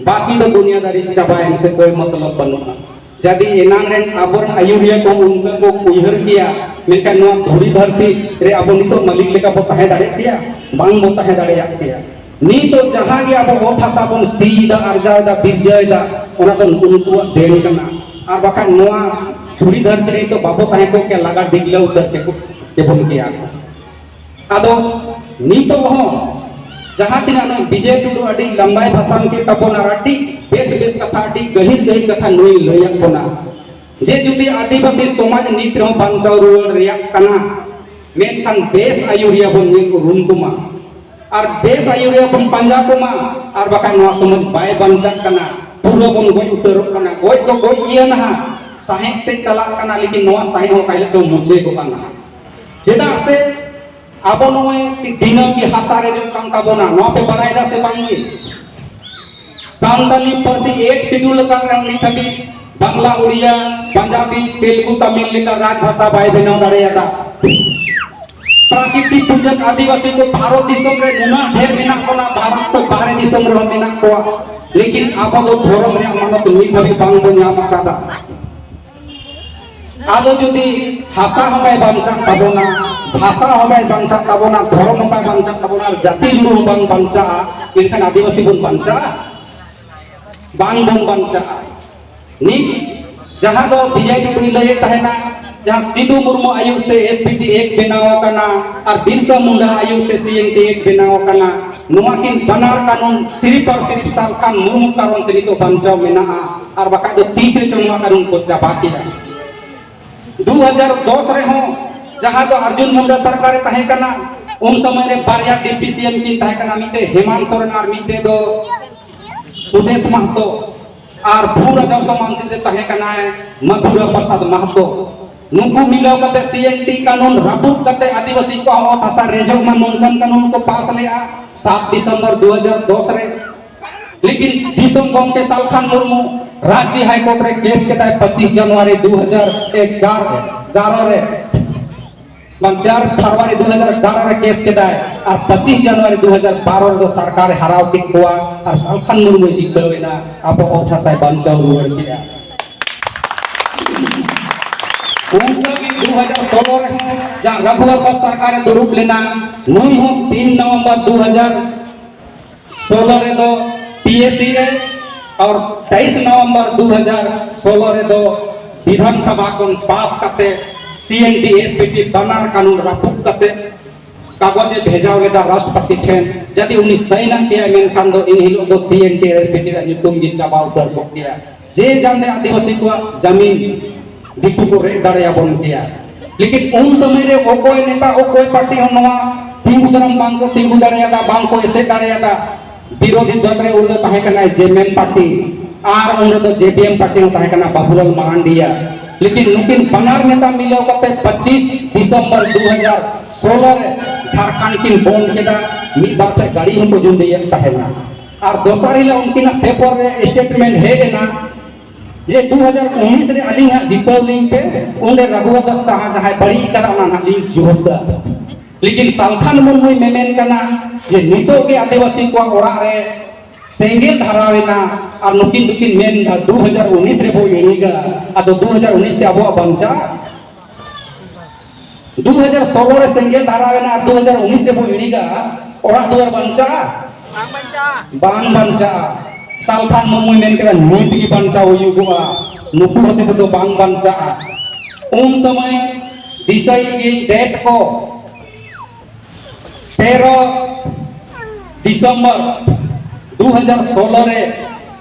ᱵᱟᱹᱠᱤ ᱫᱚ ᱫᱩᱱᱤᱭᱟᱹᱫᱟᱨᱤ ᱪᱟᱵᱟᱭᱮᱱ ᱥᱮ ᱠᱳᱭ ᱢᱚᱛᱞᱚᱵ ᱵᱟᱹᱱᱩᱜᱼᱟ᱾ ᱡᱩᱫᱤ ᱮᱱᱟᱝ ᱨᱮᱱ ᱟᱵᱚᱨᱮᱱ ᱟᱹᱭᱩᱨᱤᱭᱟᱹ ᱠᱚ ᱚᱱᱠᱟ ᱠᱚ ᱩᱭᱦᱟᱹᱨ ᱠᱮᱭᱟ, ᱢᱮᱱᱠᱷᱟᱱ ᱱᱚᱣᱟ ᱫᱷᱩᱲᱤ ᱫᱷᱟᱹᱨᱛᱤ ᱨᱮ ᱟᱵᱚ ᱱᱤᱛᱚᱜ ᱢᱟᱹᱞᱤᱠ ᱞᱮᱠᱟ ᱵᱚ ᱛᱟᱦᱮᱸ ᱫᱟᱲᱮᱭᱟᱜ ᱠᱮᱭᱟ? ᱵᱟᱝ ᱵᱚ ᱛᱟᱦᱮᱸ ᱫᱟᱲᱮᱭᱟᱜ ᱠᱮᱭᱟ᱾ ᱱᱤᱛᱚᱜ ᱡᱟᱦᱟᱸ ᱜᱮ ᱟᱵᱚ ᱚᱛ ᱦᱟᱥᱟ ᱵᱚᱱ ᱥᱤᱭᱮᱫᱟ, ᱟᱨᱡᱟᱣ ᱮᱫᱟ, ᱵᱤᱨᱡᱟᱹᱣ ᱮᱫᱟ, ᱚᱱᱟ ᱫᱚ ᱩᱱᱠᱩᱣᱟᱜ ᱫᱮᱱ ᱠᱟᱱᱟ᱾ ᱟᱨ ᱵᱟᱠᱷᱟᱱ ᱱᱚᱣᱟ ᱫᱷᱩᱲᱤ ᱫᱷᱟᱹᱨᱛᱤ ᱨᱮ ᱱᱤᱛᱚᱜ ᱵᱟᱵᱚ ᱛᱟᱦᱮᱸ ᱠᱚᱜ ᱠᱮᱭᱟ, ᱞᱟᱜᱟ ᱰᱤᱜᱽᱞᱟᱹᱣ ᱩᱛᱟᱹᱨ ᱠᱮᱠᱚ, ᱠᱮᱵᱚᱱ ᱠᱮᱭᱟ ᱠᱚ᱾ ᱟᱫᱚ ᱱᱤᱛᱚᱜ ᱦᱚᱸ ᱡᱟᱦᱟᱸ ᱛᱤᱱᱟᱹᱜ ᱱᱩᱭ ᱵᱤᱡᱚᱭ ᱴᱩᱰᱩ ᱟᱹᱰᱤ ᱞᱟᱢᱵᱟᱭ ᱵᱷᱟᱥᱟᱱ ᱠᱮᱫ ᱛᱟᱵᱚᱱᱟ ᱟᱨ ᱟᱹᱰᱤ ᱵᱮᱥ ᱵᱮᱥ ᱠᱟᱛᱷᱟ, ᱟᱹᱰᱤ ᱜᱟᱹᱦᱤᱨ ᱜᱟᱹᱦᱤᱨ ᱠᱟᱛᱷᱟ ᱱᱩᱭ ᱞᱟᱹᱭᱟᱫ ᱵᱚᱱᱟ, ᱡᱮ ᱡᱩᱫᱤ ᱟᱹᱫᱤᱵᱟᱹᱥᱤ ᱥᱚᱢᱟᱡᱽ ᱱᱤᱛ ᱨᱮᱦᱚᱸ ᱵᱟᱧᱪᱟᱣ ᱨᱩᱣᱟᱹᱲ ᱨᱮᱭᱟᱜ ᱠᱟᱱᱟ, ᱢᱮᱱᱠᱷᱟᱱ ᱵᱮᱥ ᱟᱹᱭᱩᱨᱤᱭᱟᱹ ᱵᱚᱱ ᱧᱮᱞ ᱩᱨᱩᱢ ᱠᱚᱢᱟ᱾ ᱟᱨ ᱵᱮᱥ ᱟᱹᱭᱩᱨᱤᱭᱟᱹ ᱵᱚᱱ ᱯᱟᱸᱡᱟ ᱠᱚᱢᱟ, ᱟᱨ ᱵᱟᱠᱷᱟᱱ ᱱᱚᱣᱟ ᱥᱚᱢᱟᱡᱽ ᱵᱟᱭ ᱵᱟᱧᱪᱟᱜ ᱠᱟᱱᱟ, ᱯᱩᱨᱟᱹ ᱵᱚᱱ ᱜᱚᱡ ᱩᱛᱟᱹᱨᱚᱜ ᱠᱟᱱᱟ᱾ ᱜᱚᱡ ᱫᱚ ᱜᱚᱡ ᱤᱭᱟᱹ ᱱᱟᱦᱟᱜ, ᱥᱟᱦᱮᱸᱫ ᱛᱮ ᱪᱟᱞᱟᱜ ᱠᱟᱱᱟ, ᱞᱮᱠᱤᱱ ᱱᱚᱣᱟ ᱥᱟᱦᱮᱸᱫ ᱦᱚᱸ ᱚᱠᱟ ᱦᱤᱞᱳᱜ ᱫᱚ ᱢᱩᱪᱟᱹᱫᱚᱜ ᱠᱟᱱᱟ᱾ ᱪᱮᱫᱟᱜ ᱥᱮ ᱟᱵᱚ ᱱᱚᱜᱼᱚᱭ ᱫᱤᱱᱟᱹᱢ ᱜᱮ ᱦᱟᱥᱟ ᱨᱮᱡᱚᱜ ᱠᱟᱱ ᱛᱟᱵᱚᱱᱟ, ᱱᱚᱣᱟ ᱯᱮ ᱵᱟᱲᱟᱭ ᱫᱟ ᱥᱮ ᱵᱟᱝ ᱜᱮ? ᱥᱟᱱᱛᱟᱞᱤ ᱯᱟᱹᱨᱥᱤ ᱮᱠ ᱥᱤᱰᱩᱞ ᱟᱠᱟᱱ ᱨᱮᱦᱚᱸ ᱱᱤᱛ ᱦᱟᱹᱵᱤᱡ ᱵᱟᱝᱞᱟ, ᱩᱲᱤᱭᱟ, ᱯᱟᱧᱡᱟᱵᱤ, ᱛᱮᱞᱜᱩ, ᱛᱟᱢᱤᱞ ᱞᱮᱠᱟ ᱨᱟᱡᱽ ᱵᱷᱟᱥᱟ ᱵᱟᱭ ᱵᱮᱱᱟᱣ ᱫᱟᱲᱮᱭᱟᱫᱟ᱾ ᱯᱨᱟᱠᱨᱤᱛᱤᱠ ᱯᱩᱡᱟᱹ ᱟᱹᱫᱤᱵᱟᱹᱥᱤ ᱠᱚ ᱵᱷᱟᱨᱚᱛ ᱫᱤᱥᱚᱢ ᱨᱮ ᱱᱩᱱᱟᱹᱜ ᱰᱷᱮᱨ ᱢᱮᱱᱟᱜ ᱵᱚᱱᱟ, ᱵᱷᱟᱨᱚᱛ ᱠᱷᱚᱱ ᱵᱟᱦᱨᱮ ᱫᱤᱥᱚᱢ ᱨᱮᱦᱚᱸ ᱢᱮᱱᱟᱜ ᱠᱚᱣᱟ, ᱞᱮᱠᱤᱱ ᱟᱵᱚ ᱫᱚ ᱫᱷᱚᱨᱚᱢ ᱨᱮᱭᱟᱜ ᱢᱟᱱᱚᱛ ᱱᱤᱛ ᱦᱟᱹᱵᱤᱡ ᱵᱟᱝ ᱵᱚᱱ ᱧᱟᱢ ᱟᱠᱟᱫᱟ᱾ ᱟᱫᱚ ᱡᱩᱫᱤ ᱦᱟᱥᱟ ᱦᱚᱸ ᱵᱟᱭ ᱵᱟᱧᱪᱟᱜ ᱛᱟᱵᱚᱱᱟ, ᱵᱷᱟᱥᱟ ᱦᱚᱸ ᱵᱟᱭ ᱵᱟᱧᱪᱟᱜ ᱛᱟᱵᱚᱱᱟ, ᱫᱷᱚᱨᱚᱢ ᱦᱚᱸ ᱵᱟᱭ ᱵᱟᱧᱪᱟᱜ ᱛᱟᱵᱚᱱᱟ, ᱟᱨ ᱡᱟᱹᱛᱤ ᱡᱩᱲᱩ ᱦᱚᱸ ᱵᱟᱝ ᱵᱟᱧᱪᱟᱜᱼᱟ, ᱢᱮᱱᱠᱷᱟᱱ ᱟᱹᱫᱤᱵᱟᱹᱥᱤ ᱵᱚᱱ ᱵᱟᱧᱪᱟᱜᱼᱟ? ᱵᱟᱝ ᱵᱚᱱ ᱵᱟᱧᱪᱟᱜᱼᱟ᱾ ᱱᱤᱛ ᱡᱟᱦᱟᱸ ᱫᱚ ᱵᱤᱡᱚᱭ ᱴᱩᱰᱩᱭ ᱞᱟᱹᱭᱮᱫ ᱛᱟᱦᱮᱱᱟ, ᱡᱟᱦᱟᱸ ᱥᱤᱫᱩ ᱢᱩᱨᱢᱩ ᱟᱹᱭᱩᱨ ᱛᱮ ᱮᱥ ᱯᱤ ᱴᱤ ᱮᱠ ᱵᱮᱱᱟᱣ ᱟᱠᱟᱱᱟ ᱟᱨ ᱵᱤᱨᱥᱟ ᱢᱩᱱᱰᱟ ᱟᱹᱭᱩᱨ ᱛᱮ ᱥᱤ ᱮᱱ ᱴᱤ ᱮᱠ ᱵᱮᱱᱟᱣ ᱟᱠᱟᱱᱟ, ᱱᱚᱣᱟ ᱠᱤᱱ ᱵᱟᱱᱟᱨ ᱠᱟᱹᱱᱩᱱ ᱥᱤᱨᱤᱯ ᱟᱨ ᱥᱤᱨᱤᱯ ᱥᱟᱞᱠᱷᱟᱱ ᱢᱩᱨᱢᱩ ᱠᱟᱨᱚᱱ ᱛᱮ ᱱᱤᱛᱚᱜ ᱵᱟᱧᱪᱟᱣ ᱢᱮᱱᱟᱜᱼᱟ᱾ ᱟᱨ ᱵᱟᱠᱷᱟᱡ ᱫᱚ ᱛᱤᱥ ᱨᱮᱪᱚ ᱱᱚᱣᱟ ᱠᱟᱹᱱᱩᱱ ᱠᱚ ᱪᱟᱵᱟ ᱠᱮᱫᱟ᱾ ᱫᱩ ᱦᱟᱡᱟᱨ ᱫᱚᱥ ᱨᱮᱦᱚᱸ ᱡᱟᱦᱟᱸ ᱫᱚ ᱟᱨᱡᱩᱱ ᱢᱩᱱᱰᱟ ᱥᱚᱨᱠᱟᱨᱮ ᱛᱟᱦᱮᱸ ᱠᱟᱱᱟ, ᱩᱱ ᱥᱚᱢᱚᱭ ᱨᱮ ᱵᱟᱨᱭᱟ ᱰᱤ ᱯᱤ ᱥᱤ ᱮᱢ ᱠᱤᱱ ᱛᱟᱦᱮᱸ ᱠᱟᱱᱟ, ᱢᱤᱫᱴᱮᱡ ᱦᱮᱢᱟᱱᱛ ᱥᱚᱨᱮᱱ ᱟᱨ ᱢᱤᱫᱴᱮᱡ ᱫᱚ ᱥᱩᱫᱮᱥ ᱢᱟᱦᱛᱚ᱾ ᱟᱨ ᱵᱷᱩ ᱨᱟᱡᱚᱥᱣ ᱢᱚᱱᱛᱨᱤ ᱛᱮ ᱛᱟᱦᱮᱸ ᱠᱟᱱᱟᱭ ᱢᱟᱛᱷᱩᱨᱟ ᱯᱨᱚᱥᱟᱫᱽ ᱢᱟᱦᱛᱚ᱾ ᱱᱩᱠᱩ ᱢᱤᱞᱟᱹᱣ ᱠᱟᱛᱮ ᱥᱤ ᱮᱱ ᱴᱤ ᱠᱟᱹᱱᱩᱱ ᱨᱟᱹᱯᱩᱫ ᱠᱟᱛᱮ ᱟᱹᱫᱤᱵᱟᱹᱥᱤ ᱠᱚᱣᱟᱜ ᱚᱛ ᱦᱟᱥᱟ ᱨᱮᱡᱚᱜ ᱢᱟ ᱱᱚᱝᱠᱟᱱ ᱠᱟᱹᱱᱩᱱ ᱠᱚ ᱯᱟᱥ ᱞᱮᱜᱼᱟ ᱥᱟᱛ ᱰᱤᱥᱮᱢᱵᱚᱨ ᱫᱩ ᱦᱟᱡᱟᱨ ᱫᱚᱥ ᱨᱮ᱾ ᱞᱮᱠᱤᱱ ᱫᱤᱥᱚᱢ ᱜᱚᱢᱠᱮ ᱥᱟᱞᱠᱷᱟᱱ ᱢᱩᱨᱢᱩ ᱨᱟᱸᱪᱤ ᱦᱟᱭ ᱠᱳᱨᱴ ᱨᱮ ᱠᱮᱥ ᱠᱮᱫᱟᱭ ᱯᱚᱸᱪᱤᱥ ᱡᱟᱱᱩᱣᱟᱨᱤ ᱫᱩ ᱦᱟᱡᱟᱨ ᱮᱜᱟᱨᱚ ᱨᱮ᱾ ᱵᱟᱝ, ᱪᱟᱨ ᱯᱷᱮᱵᱽᱨᱩᱣᱟᱨᱤ ᱫᱩ ᱦᱟᱡᱟᱨ ᱮᱜᱟᱨᱚ ᱨᱮ ᱠᱮᱥ ᱠᱮᱫᱟᱭ ᱟᱨ ᱯᱚᱸᱪᱤᱥ ᱡᱟᱱᱩᱣᱟᱨᱤ ᱫᱩ ᱦᱟᱡᱟᱨ ᱵᱟᱨᱚ ᱨᱮᱫᱚ ᱥᱚᱨᱠᱟᱨᱮ ᱦᱟᱨᱟᱣ ᱠᱮᱫ ᱠᱚᱣᱟ ᱟᱨ ᱥᱟᱞᱠᱷᱟᱱ ᱢᱩᱨᱢᱩᱭ ᱡᱤᱛᱟᱹᱣ ᱮᱱᱟ, ᱟᱵᱚ ᱚᱛ ᱦᱟᱥᱟᱭ ᱵᱟᱧᱪᱟᱣ ᱨᱩᱣᱟᱹᱲ ᱠᱮᱫᱟ᱾ ᱚᱱᱠᱟ ᱜᱮ ᱫᱩ ᱦᱟᱡᱟᱨ ᱥᱳᱞᱳ ᱨᱮᱦᱚᱸ ᱡᱟᱦᱟᱸ ᱨᱟᱜᱷᱩᱣᱟᱨ ᱫᱟᱥ ᱥᱚᱨᱠᱟᱨᱮ ᱫᱩᱲᱩᱵ ᱞᱮᱱᱟ, ᱱᱩᱭ ᱦᱚᱸ ᱛᱤᱱ ᱱᱚᱵᱷᱮᱢᱵᱚᱨ ᱫᱩ ᱦᱟᱡᱟᱨ ᱥᱳᱞᱳ ᱨᱮᱫᱚ ᱯᱤ ᱮ ᱥᱤ ᱨᱮ ᱟᱨ ᱛᱮᱭᱤᱥ ᱱᱚᱵᱷᱮᱢᱵᱚᱨ ᱫᱩ ᱦᱟᱡᱟᱨ ᱥᱳᱞᱳ ᱨᱮᱫᱚ ᱵᱤᱫᱷᱟᱱ ᱥᱚᱵᱷᱟ ᱠᱷᱚᱱ ᱯᱟᱥ ᱠᱟᱛᱮ ᱥᱤ ᱮᱱ ᱰᱤ ᱮᱥ ᱯᱤ ᱴᱤ ᱵᱟᱱᱟᱨ ᱠᱟᱹᱱᱩᱱ ᱨᱟᱹᱯᱩᱫ ᱠᱟᱛᱮ ᱠᱟᱜᱚᱡᱽ ᱮ ᱵᱷᱮᱡᱟᱣ ᱞᱮᱫᱟ ᱨᱟᱥᱴᱨᱚᱯᱚᱛᱤ ᱴᱷᱮᱱ᱾ ᱡᱩᱫᱤ ᱩᱱᱤ ᱥᱟᱭᱤᱱ ᱟᱜ ᱠᱮᱭᱟ, ᱢᱮᱱᱠᱷᱟᱱ ᱫᱚ ᱤᱱ ᱦᱤᱞᱳᱜ ᱫᱚ ᱥᱤ ᱮᱱ ᱰᱤ ᱮᱥ ᱯᱤ ᱴᱤ ᱨᱮᱭᱟᱜ ᱧᱩᱛᱩᱢ ᱜᱮ ᱪᱟᱵᱟ ᱩᱛᱟᱹᱨ ᱠᱚᱜ ᱠᱮᱭᱟ᱾ ᱡᱮ ᱡᱟᱢᱫᱮ ᱟᱹᱫᱤᱵᱟᱹᱥᱤ ᱠᱚᱣᱟᱜ ᱡᱟᱢᱤᱱ ᱫᱤᱠᱩ ᱠᱚ ᱨᱮᱡ ᱫᱟᱲᱮᱭᱟᱵᱚᱱ ᱠᱮᱭᱟ᱾ ᱞᱮᱠᱤᱱ ᱩᱱ ᱥᱚᱢᱚᱭ ᱨᱮ ᱚᱠᱚᱭ ᱱᱮᱛᱟ, ᱚᱠᱚᱭ ᱯᱟᱨᱴᱤ ᱦᱚᱸ ᱱᱚᱣᱟ ᱛᱤᱸᱜᱩ ᱫᱟᱨᱟᱢ ᱵᱟᱝ ᱠᱚ ᱛᱤᱸᱜᱩ ᱫᱟᱲᱮᱭᱟᱫᱟ, ᱵᱟᱝ ᱠᱚ ᱮᱥᱮᱫ ᱫᱟᱲᱮᱭᱟᱫᱟ᱾ ᱵᱤᱨᱳᱫᱷᱤ ᱫᱚᱞ ᱨᱮ ᱩᱱ ᱫᱚ ᱛᱟᱦᱮᱸ ᱠᱟᱱᱟᱭ ᱡᱮ ᱮᱢ ᱮᱢ ᱯᱟᱨᱴᱤ ᱟᱨ ᱩᱱ ᱨᱮᱫᱚ ᱡᱮ ᱵᱤ ᱮᱢ ᱯᱟᱨᱴᱤ ᱦᱚᱸ ᱛᱟᱦᱮᱸ ᱠᱟᱱᱟ ᱵᱟᱵᱩᱞᱟᱞ ᱢᱟᱨᱟᱱᱰᱤᱭᱟᱜ᱾ ᱞᱮᱠᱤᱱ ᱱᱩᱠᱤᱱ ᱵᱟᱱᱟᱨ ᱱᱮᱛᱟ ᱢᱤᱞᱟᱹᱣ ᱠᱟᱛᱮ ᱯᱚᱸᱪᱤᱥ ᱰᱤᱥᱮᱢᱵᱚᱨ ᱫᱩ ᱦᱟᱡᱟᱨ ᱥᱳᱞᱳ ᱨᱮ ᱡᱷᱟᱲᱠᱷᱚᱸᱰ ᱠᱤᱱ ᱵᱚᱱᱫ ᱠᱮᱫᱟ᱾ ᱢᱤᱫ ᱵᱟᱨ ᱴᱷᱮᱱ ᱜᱟᱹᱰᱤ ᱦᱚᱸᱠᱚ ᱡᱩᱸᱰᱤᱭᱮᱫ ᱛᱟᱦᱮᱱᱟ᱾ ᱟᱨ ᱫᱚᱥᱟᱨ ᱦᱤᱞᱳᱜ ᱩᱱᱠᱤᱱᱟᱜ ᱯᱮᱯᱟᱨ ᱨᱮ ᱥᱴᱮᱴᱢᱮᱱᱴ ᱦᱮᱡ ᱮᱱᱟ ᱡᱮ ᱫᱩ ᱦᱟᱡᱟᱨ ᱩᱱᱤᱥ ᱨᱮ ᱟᱹᱞᱤᱧ ᱦᱟᱸᱜ ᱡᱤᱛᱟᱹᱣ ᱞᱤᱧ ᱯᱮ, ᱚᱸᱰᱮ ᱨᱟᱜᱷᱩᱣᱟᱨ ᱫᱟᱥ ᱥᱟᱦᱟ ᱡᱟᱦᱟᱸᱭ ᱵᱟᱹᱲᱤᱡ ᱠᱟᱱᱟ ᱚᱱᱟ ᱦᱟᱸᱜ ᱞᱤᱧ ᱡᱩᱛᱟ᱾ ᱞᱮᱠᱤᱱ ᱥᱟᱞᱠᱷᱟᱱ ᱢᱩᱨᱢᱩᱭ ᱢᱮᱢᱮᱱ ᱠᱟᱱᱟ ᱡᱮ ᱱᱤᱛᱚᱜ ᱜᱮ ᱟᱹᱫᱤᱵᱟᱹᱥᱤ ᱠᱚᱣᱟᱜ ᱚᱲᱟᱜ ᱨᱮ ᱥᱮᱸᱜᱮᱞ ᱫᱷᱟᱨᱟᱣ ᱮᱱᱟ ᱟᱨ ᱱᱩᱠᱤᱱ ᱫᱚᱠᱤᱱ ᱢᱮᱱ ᱮᱫᱟ ᱫᱩ ᱦᱟᱡᱟᱨ ᱩᱱᱤᱥ ᱨᱮᱵᱚ ᱤᱬᱤᱡᱟ᱾ ᱟᱫᱚ ᱫᱩ ᱦᱟᱡᱟᱨ ᱩᱱᱤᱥ ᱛᱮ ᱟᱵᱚᱣᱟᱜ ᱵᱟᱧᱪᱟᱜᱼᱟ? ᱫᱩ ᱦᱟᱡᱟᱨ ᱥᱳᱞᱳ ᱨᱮ ᱥᱮᱸᱜᱮᱞ ᱫᱷᱟᱨᱟᱣ ᱮᱱᱟ ᱟᱨ ᱫᱩ ᱦᱟᱡᱟᱨ ᱩᱱᱤᱥ ᱨᱮᱵᱚ ᱤᱬᱤᱡᱟ, ᱚᱲᱟᱜ ᱫᱩᱣᱟᱹᱨ ᱵᱟᱧᱪᱟᱜᱼᱟ? ᱵᱟᱝ ᱵᱟᱧᱪᱟᱜᱼᱟ᱾ ᱵᱟᱝ ᱵᱟᱧᱪᱟᱜᱼᱟ᱾ ᱥᱟᱞᱠᱷᱟᱱ ᱢᱩᱨᱢᱩᱭ ᱢᱮᱱ ᱠᱮᱫᱟ ᱱᱤᱛ ᱜᱮ ᱵᱟᱧᱪᱟᱣ ᱦᱩᱭᱩᱜᱚᱜᱼᱟ, ᱱᱩᱠᱩ ᱦᱚᱛᱮ ᱛᱮᱫᱚ ᱵᱟᱝ ᱵᱟᱧᱪᱟᱜᱼᱟ᱾ ᱩᱱ ᱥᱚᱢᱚᱭ ᱫᱤᱥᱟᱹᱭ ᱜᱤᱧ ᱰᱮᱴ ᱠᱚ, ᱛᱮᱨᱚ ᱰᱤᱥᱮᱢᱵᱚᱨ ᱫᱩ ᱦᱟᱡᱟᱨ ᱥᱳᱞᱳ ᱨᱮ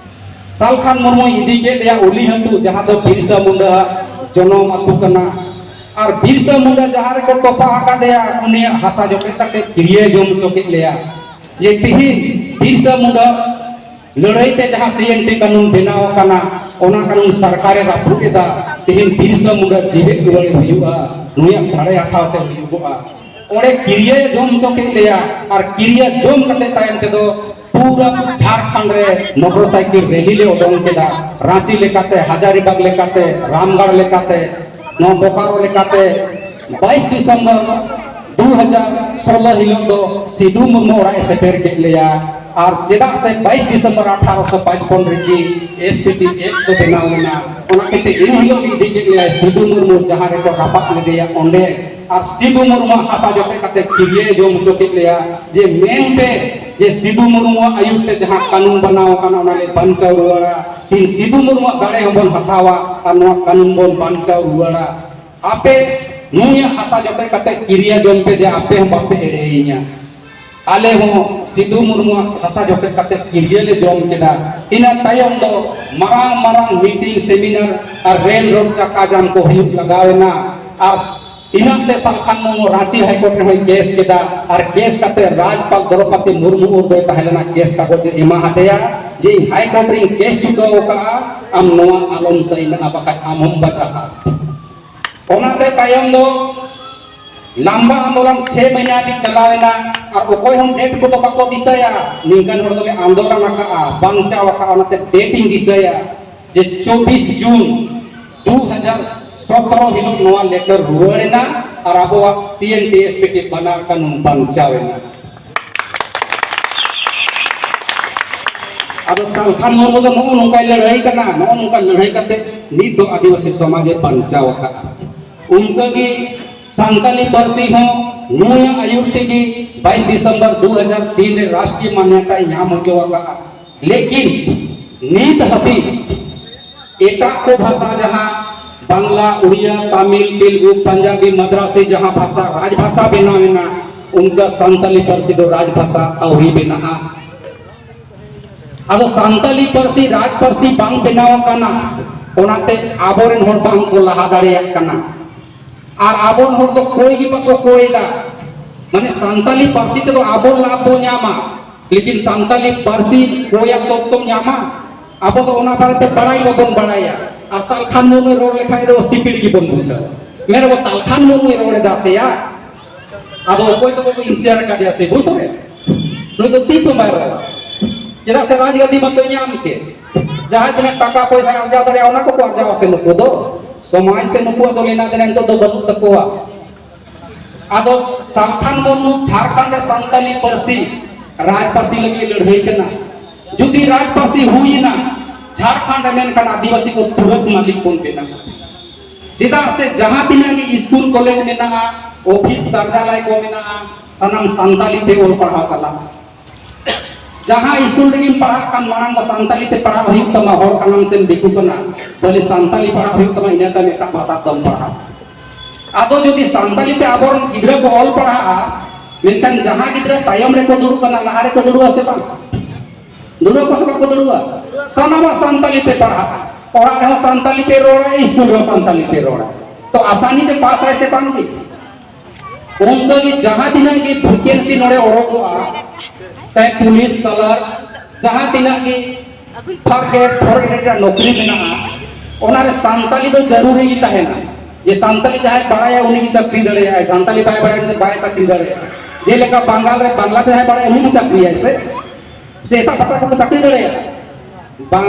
ᱥᱟᱞᱠᱷᱟᱱ ᱢᱩᱨᱢᱩᱭ ᱤᱫᱤ ᱠᱮᱫ ᱞᱮᱭᱟ ᱩᱞᱤ ᱦᱟᱹᱛᱩ, ᱡᱟᱦᱟᱸ ᱫᱚ ᱵᱤᱨᱥᱟ ᱢᱩᱱᱰᱟ ᱟᱜ ᱡᱚᱱᱚᱢ ᱟᱹᱛᱩ ᱠᱟᱱᱟ᱾ ᱟᱨ ᱵᱤᱨᱥᱟ ᱢᱩᱱᱰᱟ ᱡᱟᱦᱟᱸ ᱨᱮᱠᱚ ᱛᱚᱯᱟ ᱟᱠᱟᱫᱮᱭᱟ, ᱩᱱᱤᱭᱟᱜ ᱦᱟᱥᱟ ᱡᱚᱴᱮᱫ ᱠᱟᱛᱮ ᱠᱤᱨᱭᱟᱹ ᱡᱚᱢ ᱦᱚᱪᱚ ᱠᱮᱫ ᱞᱮᱭᱟ᱾ ᱡᱮ ᱛᱤᱦᱤᱧ ᱵᱤᱨᱥᱟ ᱢᱩᱱᱰᱟ ᱞᱟᱹᱲᱦᱟᱹᱭ ᱛᱮ ᱡᱟᱦᱟᱸ ᱥᱤ ᱮᱱ ᱴᱤ ᱠᱟᱹᱱᱩᱱ ᱵᱮᱱᱟᱣ ᱟᱠᱟᱱᱟ, ᱚᱱᱟ ᱠᱟᱹᱱᱩᱱ ᱥᱚᱨᱠᱟᱨᱮ ᱨᱟᱹᱯᱩᱫ ᱮᱫᱟ᱾ ᱛᱤᱦᱤᱧ ᱵᱤᱨᱥᱟ ᱢᱩᱱᱰᱟ ᱡᱤᱣᱮᱫ ᱨᱩᱣᱟᱹᱲᱮ ᱦᱩᱭᱩᱜᱼᱟ, ᱱᱩᱭᱟᱜ ᱫᱟᱲᱮ ᱦᱟᱛᱟᱣ ᱛᱮ ᱦᱩᱭᱩᱜᱚᱜᱼᱟ᱾ ᱚᱸᱰᱮ ᱠᱤᱨᱭᱟᱹ ᱡᱚᱢ ᱦᱚᱪᱚ ᱠᱮᱫ ᱞᱮᱭᱟ, ᱟᱨ ᱠᱤᱨᱭᱟᱹ ᱡᱚᱢ ᱠᱟᱛᱮ ᱛᱟᱭᱚᱢ ᱛᱮᱫᱚ ᱯᱩᱨᱟᱹ ᱡᱷᱟᱲᱠᱷᱚᱸᱰ ᱨᱮ ᱢᱚᱴᱚᱨ ᱥᱟᱭᱠᱮᱞ ᱨᱮᱞᱤ ᱞᱮ ᱩᱰᱩᱝ ᱠᱮᱫᱟ᱾ ᱨᱟᱸᱪᱤ ᱞᱮᱠᱟᱛᱮ, ᱦᱟᱡᱟᱨᱤᱵᱟᱜᱽ ᱞᱮᱠᱟᱛᱮ, ᱨᱟᱢᱜᱟᱲ ᱞᱮᱠᱟᱛᱮ, ᱱᱚᱣᱟ ᱵᱳᱠᱟᱨᱳ ᱞᱮᱠᱟᱛᱮ, ᱵᱟᱭᱤᱥ ᱰᱤᱥᱮᱢᱵᱚᱨ ᱫᱩ ᱦᱟᱡᱟᱨ ᱥᱳᱞᱞᱳ ᱦᱤᱞᱳᱜ ᱫᱚ ᱥᱤᱫᱩ ᱢᱩᱨᱢᱩ ᱚᱲᱟᱜ ᱮ ᱥᱮᱴᱮᱨ ᱠᱮᱫ ᱞᱮᱭᱟ᱾ ᱟᱨ ᱪᱮᱫᱟᱜ ᱥᱮ ᱵᱟᱭᱤᱥ ᱰᱤᱥᱮᱢᱵᱚᱨ ᱟᱴᱷᱟᱨᱚᱥᱚ ᱯᱟᱸᱪᱯᱚᱱ ᱨᱮᱜᱮ SPT Act ᱫᱚ ᱵᱮᱱᱟᱣ ᱞᱮᱱᱟ, ᱚᱱᱟ ᱠᱷᱟᱹᱛᱤᱨ ᱤᱱ ᱦᱤᱞᱳᱜ ᱜᱮ ᱤᱫᱤ ᱠᱮᱫ ᱞᱮᱭᱟᱭ ᱥᱤᱫᱩ ᱢᱩᱨᱢᱩ ᱡᱟᱦᱟᱸ ᱨᱮᱠᱚ ᱨᱟᱯᱟᱜ ᱞᱮᱫᱮᱭᱟ ᱚᱸᱰᱮ᱾ ᱟᱨ ᱥᱤᱫᱩ ᱢᱩᱨᱢᱩᱣᱟᱜ ᱦᱟᱥᱟ ᱡᱚᱴᱮᱫ ᱠᱟᱛᱮ ᱠᱤᱨᱭᱟᱹ ᱡᱚᱢ ᱦᱚᱪᱚ ᱠᱮᱫ ᱞᱮᱭᱟ ᱡᱮ, ᱢᱮᱱᱯᱮ ᱡᱮ ᱥᱤᱫᱩ ᱢᱩᱨᱢᱩᱣᱟᱜ ᱟᱹᱭᱩᱨ ᱛᱮ ᱡᱟᱦᱟᱸ ᱠᱟᱹᱱᱩᱱ ᱵᱮᱱᱟᱣ ᱟᱠᱟᱱᱟ ᱚᱱᱟ ᱞᱮ ᱵᱟᱧᱪᱟᱣ ᱨᱩᱣᱟᱹᱲᱟ, ᱛᱤᱦᱤᱧ ᱥᱤᱫᱩ ᱢᱩᱨᱢᱩᱣᱟᱜ ᱫᱟᱲᱮ ᱦᱚᱸᱵᱚᱱ ᱦᱟᱛᱟᱣᱟ ᱟᱨ ᱱᱚᱣᱟ ᱠᱟᱹᱱᱩᱱ ᱵᱚᱱ ᱵᱟᱧᱪᱟᱣ ᱨᱩᱣᱟᱹᱲᱟ᱾ ᱟᱯᱮ ᱱᱩᱭᱟᱜ ᱦᱟᱥᱟ ᱡᱚᱴᱮᱫ ᱠᱟᱛᱮ ᱠᱤᱨᱭᱟᱹ ᱡᱚᱢ ᱯᱮ ᱡᱮ ᱟᱯᱮ ᱦᱚᱸ ᱵᱟᱯᱮ ᱮᱲᱮᱭᱤᱧᱟ᱾ ᱟᱞᱮ ᱦᱚᱸ ᱥᱤᱫᱩ ᱢᱩᱨᱢᱩᱣᱟᱜ ᱦᱟᱥᱟ ᱡᱚᱴᱮᱫ ᱠᱟᱛᱮ ᱠᱤᱨᱭᱟᱹ ᱞᱮ ᱡᱚᱢ ᱠᱮᱫᱟ᱾ ᱤᱱᱟᱹ ᱛᱟᱭᱚᱢ ᱫᱚ ᱢᱟᱨᱟᱝ ᱢᱟᱨᱟᱝ ᱢᱤᱴᱤᱝ, ᱥᱮᱢᱤᱱᱟᱨ ᱟᱨ ᱨᱮᱞ ᱨᱳᱰ ᱪᱟᱠᱟ ᱡᱟᱢ ᱠᱚ ᱦᱩᱭᱩᱜ ᱞᱟᱜᱟᱣ ᱮᱱᱟ᱾ ᱟᱨ ᱤᱱᱟᱹᱜ ᱛᱮ ᱥᱟᱞᱠᱷᱟᱱ ᱢᱩᱨᱢᱩ ᱨᱟᱸᱪᱤ ᱦᱟᱭᱠᱳᱨᱴ ᱨᱮᱦᱚᱸᱭ ᱠᱮᱥ ᱠᱮᱫᱟ᱾ ᱟᱨ ᱠᱮᱥ ᱠᱟᱛᱮ ᱨᱟᱡᱽᱯᱟᱞ ᱫᱨᱚᱯᱟᱫᱤ ᱢᱩᱨᱢᱩ ᱩᱨ ᱫᱚᱭ ᱛᱟᱦᱮᱸ ᱞᱮᱱᱟ, ᱠᱮᱥ ᱠᱟᱜᱚᱡᱽ ᱮ ᱮᱢᱟ ᱦᱟᱫᱮᱭᱟ ᱡᱮ ᱤᱧ ᱦᱟᱭᱠᱳᱨᱴ ᱨᱤᱧ ᱠᱮᱥ ᱪᱩᱠᱟᱹᱣ ᱟᱠᱟᱫᱼᱟ, ᱟᱢ ᱱᱚᱣᱟ ᱟᱞᱚᱢ ᱥᱟᱹᱭᱤᱱᱟ ᱵᱟᱠᱷᱟᱡ ᱟᱢ ᱦᱚᱸᱢ ᱵᱟᱪᱟᱜᱼᱟ᱾ ᱚᱱᱟᱛᱮ ᱛᱟᱭᱚᱢ ᱫᱚ ᱞᱟᱢᱵᱟ ᱟᱱᱫᱳᱞᱚᱱ ᱪᱷᱮ ᱢᱟᱹᱦᱱᱟᱹ ᱦᱟᱹᱵᱤᱡ ᱪᱟᱞᱟᱣ ᱮᱱᱟ᱾ ᱟᱨ ᱚᱠᱚᱭ ᱦᱚᱸ ᱰᱮᱴ ᱠᱚᱫᱚ ᱵᱟᱠᱚ ᱫᱤᱥᱟᱹᱭᱟ᱾ ᱱᱤᱝᱠᱟᱱ ᱦᱚᱲ ᱫᱚᱞᱮ ᱟᱱᱫᱳᱞᱚᱱ ᱟᱠᱟᱫᱼᱟ, ᱵᱟᱧᱪᱟᱣ ᱟᱠᱟᱫᱼᱟ, ᱚᱱᱟᱛᱮ ᱰᱮᱴ ᱤᱧ ᱫᱤᱥᱟᱹᱭᱟ ᱡᱮ ᱪᱚᱵᱵᱤᱥ ᱡᱩᱱ ᱫᱩ ᱦᱟᱡᱟᱨ ᱥᱚᱛᱨᱚ ᱦᱤᱞᱳᱜ ᱱᱚᱣᱟ ᱞᱮᱴᱟᱨ ᱨᱩᱣᱟᱹᱲ ᱮᱱᱟ ᱟᱨ ᱟᱵᱚᱣᱟᱜ CNT SPT ᱵᱟᱱᱟᱨ ᱠᱟᱹᱱᱩᱱ ᱵᱟᱧᱪᱟᱣ ᱮᱱᱟ᱾ ᱟᱫᱚ ᱥᱟᱞᱠᱷᱟᱱ ᱢᱩᱨᱢᱩ ᱫᱚ ᱱᱚᱜᱼᱚ ᱱᱚᱝᱠᱟᱭ ᱞᱟᱹᱲᱦᱟᱹᱭ ᱠᱟᱱᱟ, ᱱᱚᱜᱼᱚ ᱱᱚᱝᱠᱟ ᱞᱟᱹᱲᱦᱟᱹᱭ ᱠᱟᱛᱮ ᱱᱤᱛ ᱫᱚ ᱟᱹᱫᱤᱵᱟᱹᱥᱤ ᱥᱚᱢᱟᱡᱽ ᱮ ᱵᱟᱧᱪᱟᱣ ᱟᱠᱟᱫᱼᱟ᱾ ᱚᱱᱠᱟᱜᱮ ᱥᱟᱱᱛᱟᱞᱤ ᱯᱟᱹᱨᱥᱤ ᱦᱚᱸ ᱱᱩᱭᱟᱜ ᱟᱹᱭᱩᱨ ᱛᱮᱜᱮ ᱵᱟᱭᱤᱥ ᱰᱤᱥᱮᱢᱵᱚᱨ ᱫᱩ ᱦᱟᱡᱟᱨ ᱛᱤᱱ ᱨᱮ ᱨᱟᱥᱴᱨᱤᱭᱚ ᱢᱟᱱᱭᱚᱛᱟᱭ ᱧᱟᱢ ᱦᱚᱪᱚ ᱟᱠᱟᱫᱼᱟ᱾ ᱞᱮᱠᱤᱱ ᱱᱤᱛ ᱦᱟᱹᱵᱤᱡ ᱮᱴᱟᱜ ᱠᱚ ᱵᱷᱟᱥᱟ ᱡᱟᱦᱟᱸ ᱵᱟᱝᱞᱟ, ᱩᱲᱤᱭᱟ, ᱛᱟᱢᱤᱞ, ᱛᱮᱞᱜᱩ, ᱯᱟᱧᱡᱟᱵᱤ, ᱢᱟᱫᱨᱟᱥᱤ ᱡᱟᱦᱟᱸ ᱵᱷᱟᱥᱟ ᱨᱟᱡᱽ ᱵᱷᱟᱥᱟ ᱵᱮᱱᱟᱣ ᱮᱱᱟ, ᱚᱱᱠᱟ ᱥᱟᱱᱛᱟᱞᱤ ᱯᱟᱹᱨᱥᱤ ᱫᱚ ᱨᱟᱡᱽ ᱵᱷᱟᱥᱟ ᱟᱹᱣᱨᱤ ᱵᱮᱱᱟᱜᱼᱟ᱾ ᱟᱫᱚ ᱥᱟᱱᱛᱟᱞᱤ ᱯᱟᱹᱨᱥᱤ ᱨᱟᱡᱽ ᱯᱟᱹᱨᱥᱤ ᱵᱟᱝ ᱵᱮᱱᱟᱣ ᱟᱠᱟᱱᱟ, ᱚᱱᱟᱛᱮ ᱟᱵᱚᱨᱮᱱ ᱦᱚᱲ ᱵᱟᱝ ᱠᱚ ᱞᱟᱦᱟ ᱫᱟᱲᱮᱭᱟᱜ ᱠᱟᱱᱟ᱾ ᱟᱨ ᱟᱵᱚᱨᱮᱱ ᱦᱚᱲ ᱫᱚ ᱠᱚᱭ ᱜᱮ ᱵᱟᱠᱚ ᱠᱚᱭ ᱮᱫᱟ᱾ ᱢᱟᱱᱮ ᱥᱟᱱᱛᱟᱞᱤ ᱯᱟᱹᱨᱥᱤ ᱛᱮᱫᱚ ᱟᱵᱚ ᱞᱟᱵᱷ ᱵᱚ ᱧᱟᱢᱟ, ᱞᱮᱠᱤᱱ ᱥᱟᱱᱛᱟᱞᱤ ᱯᱟᱹᱨᱥᱤ ᱠᱚᱭᱟᱜ ᱛᱚᱛᱛᱚᱢ ᱧᱟᱢᱟ? ᱟᱵᱚ ᱫᱚ ᱚᱱᱟ ᱵᱟᱨᱮᱛᱮ ᱵᱟᱲᱟᱭ ᱵᱟᱵᱚᱱ ᱵᱟᱲᱟᱭᱟ᱾ ᱟᱨ ᱥᱟᱞᱠᱷᱟᱱ ᱢᱩᱨᱢᱩᱭ ᱨᱚᱲ ᱞᱮᱠᱷᱟᱡ ᱫᱚ ᱥᱤᱠᱲᱤ ᱜᱮᱵᱚᱱ ᱵᱩᱡᱷᱟᱹᱣᱟ᱾ ᱢᱮᱱ ᱟᱵᱚ ᱥᱟᱞᱠᱷᱟᱱ ᱢᱩᱨᱢᱩᱭ ᱨᱚᱲ ᱮᱫᱟ ᱥᱮᱭᱟ, ᱟᱫᱚ ᱚᱠᱚᱭ ᱫᱚ ᱵᱟᱵᱚ ᱤᱱᱛᱤᱡᱟᱨ ᱟᱠᱟᱫᱮᱭᱟ ᱥᱮ ᱵᱩᱡᱷᱟᱹᱣ ᱨᱮ? ᱱᱩᱭ ᱫᱚ ᱛᱤᱥ ᱦᱚᱸ ᱵᱟᱭ ᱨᱚᱲᱟ᱾ ᱪᱮᱫᱟᱜ ᱥᱮ ᱨᱟᱡᱽᱜᱟᱹᱫᱤ ᱢᱟᱛᱚᱭ ᱧᱟᱢ ᱠᱮᱫ᱾ ᱡᱟᱦᱟᱸ ᱛᱤᱱᱟᱹᱜ ᱴᱟᱠᱟ ᱯᱚᱭᱥᱟ ᱟᱨᱡᱟᱣ ᱫᱟᱲᱮᱭᱟᱜᱼᱟ ᱚᱱᱟ ᱠᱚᱠᱚ ᱟᱨᱡᱟᱣᱟ ᱥᱮ ᱱᱩᱠᱩ ᱫᱚ? ᱥᱚᱢᱟᱡᱽ ᱥᱮ ᱱᱩᱠᱩᱣᱟᱜ ᱫᱚ ᱞᱮᱱᱟ ᱫᱮᱱᱟ ᱱᱤᱛᱚᱜ ᱫᱚ ᱵᱟᱹᱱᱩᱜ ᱛᱟᱠᱚᱣᱟ᱾ ᱟᱫᱚ ᱥᱟᱞᱠᱷᱟᱱ ᱢᱩᱨᱢᱩ ᱡᱷᱟᱲᱠᱷᱚᱸᱰ ᱨᱮ ᱥᱟᱱᱛᱟᱞᱤ ᱯᱟᱹᱨᱥᱤ, ᱨᱟᱡᱽ ᱯᱟᱹᱨᱥᱤ ᱞᱟᱹᱜᱤᱫ ᱞᱟᱹᱲᱦᱟᱹᱭ ᱠᱟᱱᱟ᱾ ᱡᱩᱫᱤ ᱨᱟᱡᱽ ᱯᱟᱹᱨᱥᱤ ᱦᱩᱭᱮᱱᱟ ᱡᱷᱟᱲᱠᱷᱚᱸᱰ ᱨᱮ, ᱢᱮᱱᱠᱷᱟᱱ ᱟᱹᱫᱤᱵᱟᱹᱥᱤ ᱠᱚ ᱛᱩᱨᱟᱹᱛ ᱢᱟᱹᱞᱤᱠ ᱵᱚᱱ ᱵᱮᱱᱟᱜᱼᱟ᱾ ᱪᱮᱫᱟᱜ ᱥᱮ ᱡᱟᱦᱟᱸ ᱛᱤᱱᱟᱹᱜ ᱜᱮ ᱥᱠᱩᱞ ᱠᱚᱞᱮᱡᱽ ᱢᱮᱱᱟᱜᱼᱟ, ᱚᱯᱷᱤᱥ ᱠᱟᱨᱡᱟᱞᱚᱭ ᱠᱚ ᱢᱮᱱᱟᱜᱼᱟ, ᱥᱟᱱᱟᱢ ᱥᱟᱱᱛᱟᱞᱤ ᱛᱮ ᱚᱞ ᱯᱟᱲᱦᱟᱣ ᱪᱟᱞᱟᱜᱼᱟ᱾ ᱡᱟᱦᱟᱸ ᱥᱠᱩᱞ ᱨᱮᱜᱮᱢ ᱯᱟᱲᱦᱟᱜ ᱠᱟᱱ, ᱢᱟᱲᱟᱝ ᱫᱚ ᱥᱟᱱᱛᱟᱞᱤ ᱛᱮ ᱯᱟᱲᱦᱟᱜ ᱦᱩᱭᱩᱜ ᱛᱟᱢᱟ, ᱦᱚᱲ ᱠᱟᱱᱟᱢ ᱥᱮᱢ ᱫᱤᱠᱩ ᱠᱟᱱᱟ, ᱠᱷᱟᱹᱞᱤ ᱥᱟᱱᱛᱟᱞᱤ ᱯᱟᱲᱦᱟᱜ ᱦᱩᱭᱩᱜ ᱛᱟᱢᱟ, ᱤᱱᱟᱹ ᱛᱟᱭᱚᱢ ᱮᱴᱟᱜ ᱵᱷᱟᱥᱟ ᱛᱮᱢ ᱯᱟᱲᱦᱟᱜ᱾ ᱟᱫᱚ ᱡᱩᱫᱤ ᱥᱟᱱᱛᱟᱞᱤ ᱛᱮ ᱟᱵᱚᱨᱮᱱ ᱜᱤᱫᱽᱨᱟᱹ ᱠᱚ ᱚᱞ ᱯᱟᱲᱦᱟᱜᱼᱟ, ᱢᱮᱱᱠᱷᱟᱱ ᱡᱟᱦᱟᱸ ᱜᱤᱫᱽᱨᱟᱹ ᱛᱟᱭᱚᱢ ᱨᱮᱠᱚ ᱫᱩᱲᱩᱵ ᱠᱟᱱᱟ, ᱞᱟᱦᱟ ᱨᱮᱠᱚ ᱫᱩᱲᱩᱵᱼᱟ ᱥᱮ ᱵᱟᱝ? ᱫᱩᱲᱩᱵ ᱟᱠᱚ ᱥᱮ ᱵᱟᱠᱚ ᱫᱩᱲᱩᱵᱼᱟ? ᱥᱟᱱᱟᱢᱟᱜ ᱥᱟᱱᱛᱟᱞᱤ ᱛᱮ ᱯᱟᱲᱦᱟᱜᱼᱟ, ᱚᱲᱟᱜ ᱨᱮᱦᱚᱸ ᱥᱟᱱᱛᱟᱞᱤ ᱛᱮ ᱨᱚᱲᱟᱭ, ᱥᱠᱩᱞ ᱨᱮᱦᱚᱸ ᱥᱟᱱᱛᱟᱞᱤ ᱛᱮ ᱨᱚᱲᱟᱭ᱾ ᱛᱚ ᱟᱥᱟᱱᱤ ᱛᱮ ᱯᱟᱥ ᱟᱭ ᱥᱮ ᱵᱟᱝ ᱜᱮ? ᱚᱱᱠᱟ ᱜᱮ ᱡᱟᱦᱟᱸ ᱛᱤᱱᱟᱹᱜ ᱜᱮ ᱵᱷᱮᱠᱮᱱᱥᱤ ᱱᱚᱰᱮ ᱚᱰᱚᱠᱚᱜᱼᱟ, ᱪᱟᱦᱮ ᱯᱩᱞᱤᱥ ᱠᱟᱞᱟᱨ, ᱡᱟᱦᱟᱸ ᱛᱤᱱᱟᱹᱜ ᱜᱮ ᱛᱷᱟᱨᱰ ᱜᱨᱮᱰ, ᱯᱷᱳᱨᱛᱷ ᱜᱨᱮᱰ ᱨᱮᱭᱟᱜ ᱱᱚᱠᱨᱤ ᱢᱮᱱᱟᱜᱼᱟ, ᱚᱱᱟᱨᱮ ᱥᱟᱱᱛᱟᱞᱤ ᱫᱚ ᱡᱟᱹᱨᱩᱨᱤ ᱜᱮ ᱛᱟᱦᱮᱱᱟ᱾ ᱡᱮ ᱥᱟᱱᱛᱟᱞᱤ ᱡᱟᱦᱟᱸᱭ ᱵᱟᱲᱟᱭᱟ ᱩᱱᱤ ᱜᱮ ᱪᱟᱹᱠᱨᱤ ᱫᱟᱲᱮᱭᱟᱜᱼᱟᱭ, ᱥᱟᱱᱛᱟᱞᱤ ᱵᱟᱭ ᱵᱟᱲᱟᱭᱟ ᱩᱱᱤ ᱫᱚ ᱵᱟᱭ ᱪᱟᱹᱠᱨᱤ ᱫᱟᱲᱮᱭᱟᱜᱼᱟ᱾ ᱡᱮᱞᱮᱠᱟ ᱵᱟᱝᱜᱟᱞ ᱨᱮ ᱵᱟᱝᱞᱟ ᱛᱮ ᱡᱟᱦᱟᱸᱭ ᱵᱟᱲᱟᱭᱟ ᱩᱱᱤ ᱜᱮ ᱪᱟᱹᱠᱨᱤᱭᱟᱭ ᱥᱮ, ᱥᱮ ᱮᱴᱟᱜ ᱯᱟᱦᱴᱟ ᱠᱚᱠᱚ ᱪᱟᱹᱠᱨᱤ ᱫᱟᱲᱮᱭᱟᱜᱼᱟ? ᱵᱟᱝ᱾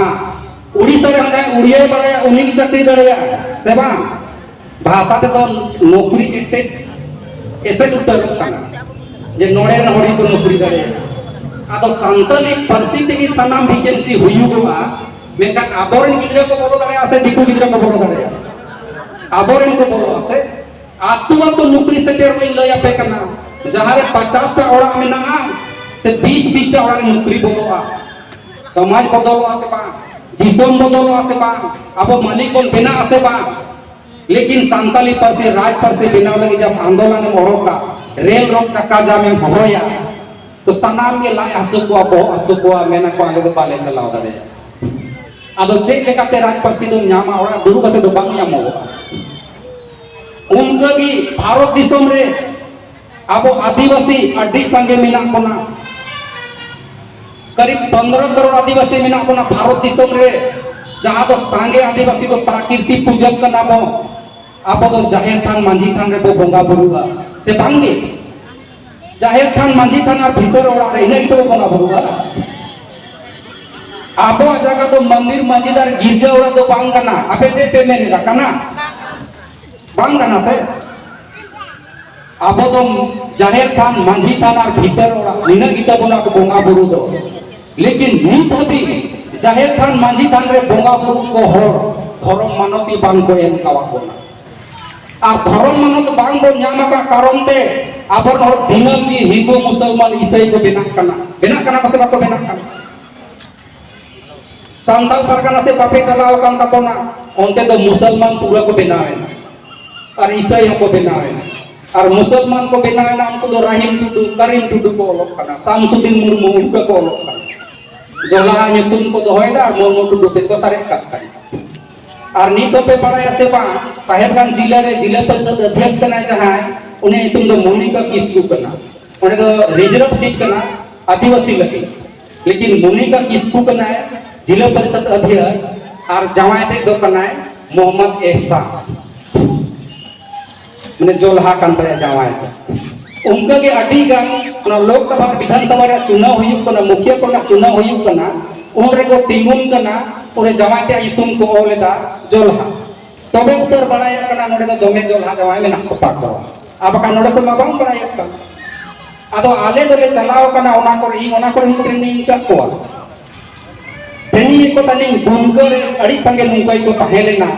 ᱩᱲᱤᱥᱥᱟ ᱨᱮᱦᱚᱸ ᱡᱟᱦᱟᱸᱭ ᱩᱲᱤᱭᱟᱭ ᱵᱟᱲᱟᱭᱟ ᱩᱱᱤ ᱜᱮ ᱪᱟᱹᱠᱨᱤ ᱫᱟᱲᱮᱭᱟᱜᱼᱟ ᱥᱮ ᱵᱟᱝ? ᱵᱷᱟᱥᱟ ᱛᱮᱫᱚ ᱱᱚᱠᱨᱤ ᱮᱴᱮᱫ ᱮᱥᱮᱫ ᱩᱛᱟᱹᱨᱚᱜ ᱠᱟᱱᱟ, ᱡᱮ ᱱᱚᱰᱮ ᱨᱮᱱ ᱦᱚᱲ ᱜᱮᱠᱚ ᱱᱚᱠᱨᱤ ᱫᱟᱲᱮᱭᱟᱜᱼᱟ᱾ ᱟᱫᱚ ᱥᱟᱱᱛᱟᱞᱤ ᱯᱟᱹᱨᱥᱤ ᱛᱮᱜᱮ ᱥᱟᱱᱟᱢ ᱵᱷᱮᱠᱮᱱᱥᱤ ᱦᱩᱭᱩᱜᱚᱜᱼᱟ, ᱢᱮᱱᱠᱷᱟᱱ ᱟᱵᱚᱨᱮᱱ ᱜᱤᱫᱽᱨᱟᱹ ᱠᱚ ᱵᱚᱞᱚ ᱫᱟᱲᱮᱭᱟᱜᱼᱟ ᱥᱮ ᱫᱤᱠᱩ ᱜᱤᱫᱽᱨᱟᱹ ᱠᱚ ᱵᱚᱞᱚ ᱫᱟᱲᱮᱭᱟᱜᱼᱟ? ᱟᱵᱚᱨᱮᱱ ᱠᱚ ᱵᱚᱞᱚᱜᱼᱟ ᱥᱮ? ᱟᱹᱛᱩ ᱟᱹᱛᱩ ᱱᱚᱠᱨᱤ ᱥᱮᱴᱮᱨ ᱠᱚᱧ ᱞᱟᱹᱭ ᱟᱯᱮ ᱠᱟᱱᱟ, ᱡᱟᱦᱟᱸ ᱨᱮ ᱯᱚᱧᱪᱟᱥ ᱴᱟ ᱚᱲᱟᱜ ᱢᱮᱱᱟᱜᱼᱟ ᱥᱮ ᱵᱤᱥ ᱵᱤᱥ ᱴᱟ ᱚᱲᱟᱜ ᱨᱮ ᱱᱚᱠᱨᱤ ᱵᱚᱞᱚᱜᱼᱟ, ᱥᱚᱢᱟᱡᱽ ᱵᱚᱫᱚᱞᱚᱜᱼᱟ ᱥᱮ ᱵᱟᱝ? ᱫᱤᱥᱚᱢ ᱵᱚᱫᱚᱞᱚᱜᱼᱟ ᱥᱮ ᱵᱟᱝ? ᱟᱵᱚ ᱢᱟᱹᱞᱤᱠ ᱵᱚᱱ ᱵᱮᱱᱟᱜᱼᱟ ᱥᱮ ᱵᱟᱝ? ᱞᱮᱠᱤᱱ ᱥᱟᱱᱛᱟᱞᱤ ᱯᱟᱹᱨᱥᱤ ᱨᱟᱡᱽ ᱯᱟᱹᱨᱥᱤ ᱵᱮᱱᱟᱣ ᱞᱟᱹᱜᱤᱫ ᱡᱟᱵ ᱟᱱᱫᱳᱞᱚᱱ ᱮᱢ ᱚᱰᱚᱠᱟ, ᱨᱮᱞ ᱨᱳᱰ ᱪᱟᱠᱟ ᱡᱟᱢ ᱮᱢ ᱦᱚᱦᱚᱭᱟ, ᱛᱚ ᱥᱟᱱᱟᱢ ᱜᱮ ᱞᱟᱡ ᱦᱟᱹᱥᱩ ᱠᱚᱣᱟ, ᱵᱚᱦᱚᱜ ᱦᱟᱹᱥᱩ ᱠᱚᱣᱟ, ᱢᱮᱱᱟ ᱠᱚ ᱟᱞᱮ ᱫᱚ ᱵᱟᱞᱮ ᱪᱟᱞᱟᱣ ᱫᱟᱲᱮᱭᱟᱜᱼᱟ᱾ ᱟᱫᱚ ᱪᱮᱫ ᱞᱮᱠᱟᱛᱮ ᱨᱟᱡᱽ ᱯᱟᱹᱨᱥᱤ ᱫᱚᱢ ᱧᱟᱢᱟ? ᱚᱲᱟᱜ ᱫᱩᱲᱩᱵ ᱠᱟᱛᱮ ᱫᱚ ᱵᱟᱝ ᱧᱟᱢᱚᱜᱚᱜᱼᱟ᱾ ᱚᱱᱠᱟᱜᱮ ᱵᱷᱟᱨᱚᱛ ᱫᱤᱥᱚᱢ ᱨᱮ ᱟᱵᱚ ᱟᱹᱫᱤᱵᱟᱹᱥᱤ ᱟᱹᱰᱤ ᱥᱟᱸᱜᱮ ᱢᱮᱱᱟᱜ ᱵᱚᱱᱟ, ᱠᱟᱨᱤᱵ ᱯᱚᱱᱫᱽᱨᱚ ᱠᱟᱨᱳᱲ ᱟᱹᱫᱤᱵᱟᱹᱥᱤ ᱢᱮᱱᱟᱜ ᱵᱚᱱᱟ ᱵᱷᱟᱨᱚᱛ ᱫᱤᱥᱚᱢ ᱨᱮ, ᱡᱟᱦᱟᱸ ᱫᱚ ᱥᱟᱸᱜᱮ ᱟᱹᱫᱤᱵᱟᱹᱥᱤ ᱫᱚ ᱯᱨᱟᱠᱨᱤᱛᱤᱠ ᱯᱩᱡᱟᱹ ᱠᱟᱱᱟ ᱵᱚᱱ᱾ ᱟᱵᱚ ᱫᱚ ᱡᱟᱦᱮᱨ ᱛᱷᱟᱱ, ᱢᱟᱹᱡᱷᱤ ᱛᱷᱟᱱ ᱨᱮᱵᱚ ᱵᱚᱸᱜᱟ ᱵᱩᱨᱩᱜᱼᱟ ᱥᱮ ᱵᱟᱝ ᱜᱮ? ᱡᱟᱦᱮᱨ ᱛᱷᱟᱱ, ᱢᱟᱹᱡᱷᱤ ᱛᱷᱟᱱ ᱟᱨ ᱵᱷᱤᱛᱟᱹᱨ ᱚᱲᱟᱜ ᱨᱮ ᱤᱱᱟᱹ ᱜᱮᱛᱚ ᱵᱚ ᱵᱚᱸᱜᱟ ᱵᱩᱨᱩᱜᱼᱟ᱾ ᱟᱵᱚᱣᱟᱜ ᱡᱟᱭᱜᱟ ᱫᱚ ᱢᱚᱱᱫᱤᱨ, ᱢᱚᱥᱡᱤᱫ ᱟᱨ ᱜᱤᱨᱡᱟᱹ ᱚᱲᱟᱜ ᱫᱚ ᱵᱟᱝ ᱠᱟᱱᱟ᱾ ᱟᱯᱮ ᱪᱮᱫ ᱯᱮ ᱢᱮᱱ ᱮᱫᱟ? ᱠᱟᱱᱟ? ᱵᱟᱝ ᱠᱟᱱᱟ ᱥᱮ? ᱟᱵᱚ ᱫᱚ ᱡᱟᱦᱮᱨ ᱛᱷᱟᱱ, ᱢᱟᱹᱡᱷᱤ ᱛᱷᱟᱱ ᱟᱨ ᱵᱷᱤᱛᱟᱹᱨ ᱚᱲᱟᱜ, ᱱᱤᱱᱟᱹᱜ ᱜᱮ ᱛᱟᱵᱚᱱᱟ ᱟᱵᱚ ᱵᱚᱸᱜᱟ ᱵᱩᱨᱩ ᱫᱚ᱾ ᱞᱮᱠᱤᱱ ᱱᱤᱛ ᱦᱟᱹᱵᱤᱡ ᱡᱟᱦᱮᱨ ᱛᱷᱟᱱ, ᱢᱟᱹᱡᱷᱤ ᱛᱷᱟᱱ ᱨᱮ ᱵᱚᱸᱜᱟ ᱵᱩᱨᱩ ᱠᱚ ᱦᱚᱲ ᱫᱷᱚᱨᱚᱢ ᱢᱟᱱᱚᱛᱤ ᱵᱟᱝ ᱠᱚ ᱮᱢ ᱠᱟᱣᱟᱫ ᱵᱚᱱᱟ᱾ ᱟᱨ ᱫᱷᱚᱨᱚᱢ ᱢᱟᱱᱚᱛ ᱵᱟᱝ ᱵᱚᱱ ᱧᱟᱢ ᱟᱠᱟᱫ ᱠᱟᱨᱚᱱ ᱛᱮ ᱟᱵᱚ ᱦᱚᱲ ᱫᱤᱱᱟᱹᱢ ᱜᱮ ᱦᱤᱱᱫᱩ, ᱢᱩᱥᱚᱞᱢᱟᱱ, ᱤᱥᱟᱹᱭ ᱠᱚ ᱵᱮᱱᱟᱜ ᱠᱟᱱᱟ᱾ ᱵᱮᱱᱟᱜ ᱠᱟᱱᱟ ᱠᱚ ᱥᱮ ᱵᱟᱠᱚ ᱵᱮᱱᱟᱜ ᱠᱟᱱᱟ? ᱥᱟᱱᱛᱟᱲ ᱯᱟᱨᱜᱟᱱᱟ ᱥᱮᱫ ᱵᱟᱯᱮ ᱪᱟᱞᱟᱣ ᱟᱠᱟᱱ ᱛᱟᱵᱚᱱᱟ, ᱚᱱᱛᱮ ᱫᱚ ᱢᱩᱥᱚᱞᱢᱟᱱ ᱯᱩᱨᱟᱹ ᱠᱚ ᱵᱮᱱᱟᱣ ᱮᱱᱟ ᱟᱨ ᱤᱥᱟᱹᱭ ᱦᱚᱸᱠᱚ ᱵᱮᱱᱟᱣ ᱮᱱᱟ᱾ ᱟᱨ ᱢᱩᱥᱚᱞᱢᱟᱱ ᱠᱚ ᱵᱮᱱᱟᱣ ᱮᱱᱟ, ᱩᱱᱠᱩ ᱫᱚ ᱨᱟᱦᱤᱢ ᱴᱩᱰᱩ, ᱠᱟᱨᱤᱢ ᱴᱩᱰᱩ ᱠᱚ ᱚᱞᱚᱜ ᱠᱟᱱᱟ, ᱥᱟᱢᱥᱩᱫᱤᱱ ᱢᱩᱨᱢᱩ, ᱩᱱᱠᱩ ᱠᱚ ᱚᱞᱚᱜ ᱠᱟᱱᱟ᱾ ᱡᱚᱞᱦᱟ ᱧᱩᱛᱩᱢ ᱠᱚ ᱫᱚᱦᱚᱭᱮᱫᱟ ᱟᱨ ᱢᱩᱨᱢᱩ ᱴᱩᱰᱩ ᱛᱮᱫ ᱠᱚ ᱥᱟᱨᱮᱡ ᱠᱟᱜ ᱠᱟᱱᱟ᱾ ᱟᱨ ᱱᱤᱛ ᱦᱚᱸᱯᱮ ᱵᱟᱲᱟᱭᱟ ᱥᱮ ᱵᱟᱝ, ᱥᱟᱦᱮᱵᱽᱜᱟᱸᱡᱽ ᱡᱤᱞᱟᱹ ᱨᱮ ᱡᱤᱞᱟᱹ ᱯᱚᱨᱤᱥᱚᱫ ᱚᱫᱷᱭᱚᱠᱥ ᱠᱟᱱᱟᱭ ᱡᱟᱦᱟᱸᱭ, ᱩᱱᱤᱭᱟᱜ ᱧᱩᱛᱩᱢ ᱫᱚ ᱢᱚᱱᱤᱠᱟ ᱠᱤᱥᱠᱩ ᱠᱟᱱᱟ᱾ ᱚᱸᱰᱮ ᱫᱚ ᱨᱤᱡᱟᱨᱵᱷ ᱥᱤᱴ ᱠᱟᱱᱟ ᱟᱹᱫᱤᱵᱟᱹᱥᱤ ᱞᱟᱹᱜᱤᱫ᱾ ᱞᱮᱠᱤᱱ ᱢᱚᱱᱤᱠᱟ ᱠᱤᱥᱠᱩ ᱠᱟᱱᱟᱭ ᱡᱤᱞᱟᱹ ᱯᱚᱨᱤᱥᱚᱫ ᱚᱫᱷᱭᱚᱠᱥ, ᱟᱨ ᱡᱟᱶᱟᱭ ᱛᱮᱫ ᱫᱚ ᱠᱟᱱᱟᱭ ᱢᱚᱦᱚᱢᱢᱚᱫᱽ ᱮᱦᱥᱟᱱ, ᱢᱟᱱᱮ ᱡᱚᱞᱦᱟ ᱠᱟᱱ ᱛᱟᱭᱟ ᱡᱟᱶᱟᱭ ᱫᱚ᱾ ᱚᱱᱠᱟ ᱜᱮ ᱟᱹᱰᱤ ᱜᱟᱱ ᱚᱱᱟ ᱞᱳᱠ ᱥᱚᱵᱷᱟ, ᱵᱤᱫᱷᱟᱱ ᱥᱚᱵᱷᱟ ᱨᱮᱭᱟᱜ ᱪᱩᱱᱟᱹᱣ ᱦᱩᱭᱩᱜ ᱠᱟᱱᱟ, ᱢᱩᱠᱷᱤᱭᱟᱹ ᱠᱚᱨᱮᱱᱟᱜ ᱪᱩᱱᱟᱹᱣ ᱦᱩᱭᱩᱜ ᱠᱟᱱᱟ, ᱩᱱ ᱨᱮᱠᱚ ᱛᱤᱸᱜᱩᱱ ᱠᱟᱱᱟ, ᱚᱸᱰᱮ ᱡᱟᱶᱟᱭ ᱛᱮᱭᱟᱜ ᱧᱩᱛᱩᱢ ᱠᱚ ᱚᱞ ᱮᱫᱟ ᱡᱚᱞᱦᱟ᱾ ᱛᱚᱵᱮ ᱩᱛᱟᱹᱨ ᱵᱟᱲᱟᱭᱚᱜ ᱠᱟᱱᱟ ᱱᱚᱰᱮ ᱫᱚ ᱫᱚᱢᱮ ᱡᱚᱞᱦᱟ ᱡᱟᱶᱟᱭ ᱢᱮᱱᱟᱜ ᱠᱚᱛᱟ ᱠᱚᱣᱟ, ᱟᱨ ᱵᱟᱠᱷᱟᱱ ᱱᱚᱰᱮ ᱠᱷᱚᱱ ᱢᱟ ᱵᱟᱝ ᱵᱟᱲᱟᱭᱚᱜ ᱠᱟᱱᱟ᱾ ᱟᱫᱚ ᱟᱞᱮ ᱫᱚᱞᱮ ᱪᱟᱞᱟᱣ ᱠᱟᱱᱟ ᱚᱱᱟ ᱠᱚᱨᱮ, ᱤᱧ ᱚᱱᱟ ᱠᱚᱨᱮ ᱦᱚᱸ ᱴᱨᱮᱱᱤᱝ ᱟᱠᱟᱫ ᱠᱚᱣᱟ᱾ ᱴᱨᱮᱱᱤᱝ ᱮᱫ ᱠᱚ ᱛᱟᱦᱮᱱᱤᱧ, ᱫᱩᱢᱠᱟᱹ ᱨᱮ ᱟᱹᱰᱤ ᱥᱟᱸᱜᱮ ᱱᱚᱝᱠᱟ ᱜᱮᱠᱚ ᱛᱟᱦᱮᱸ ᱞᱮᱱᱟ᱾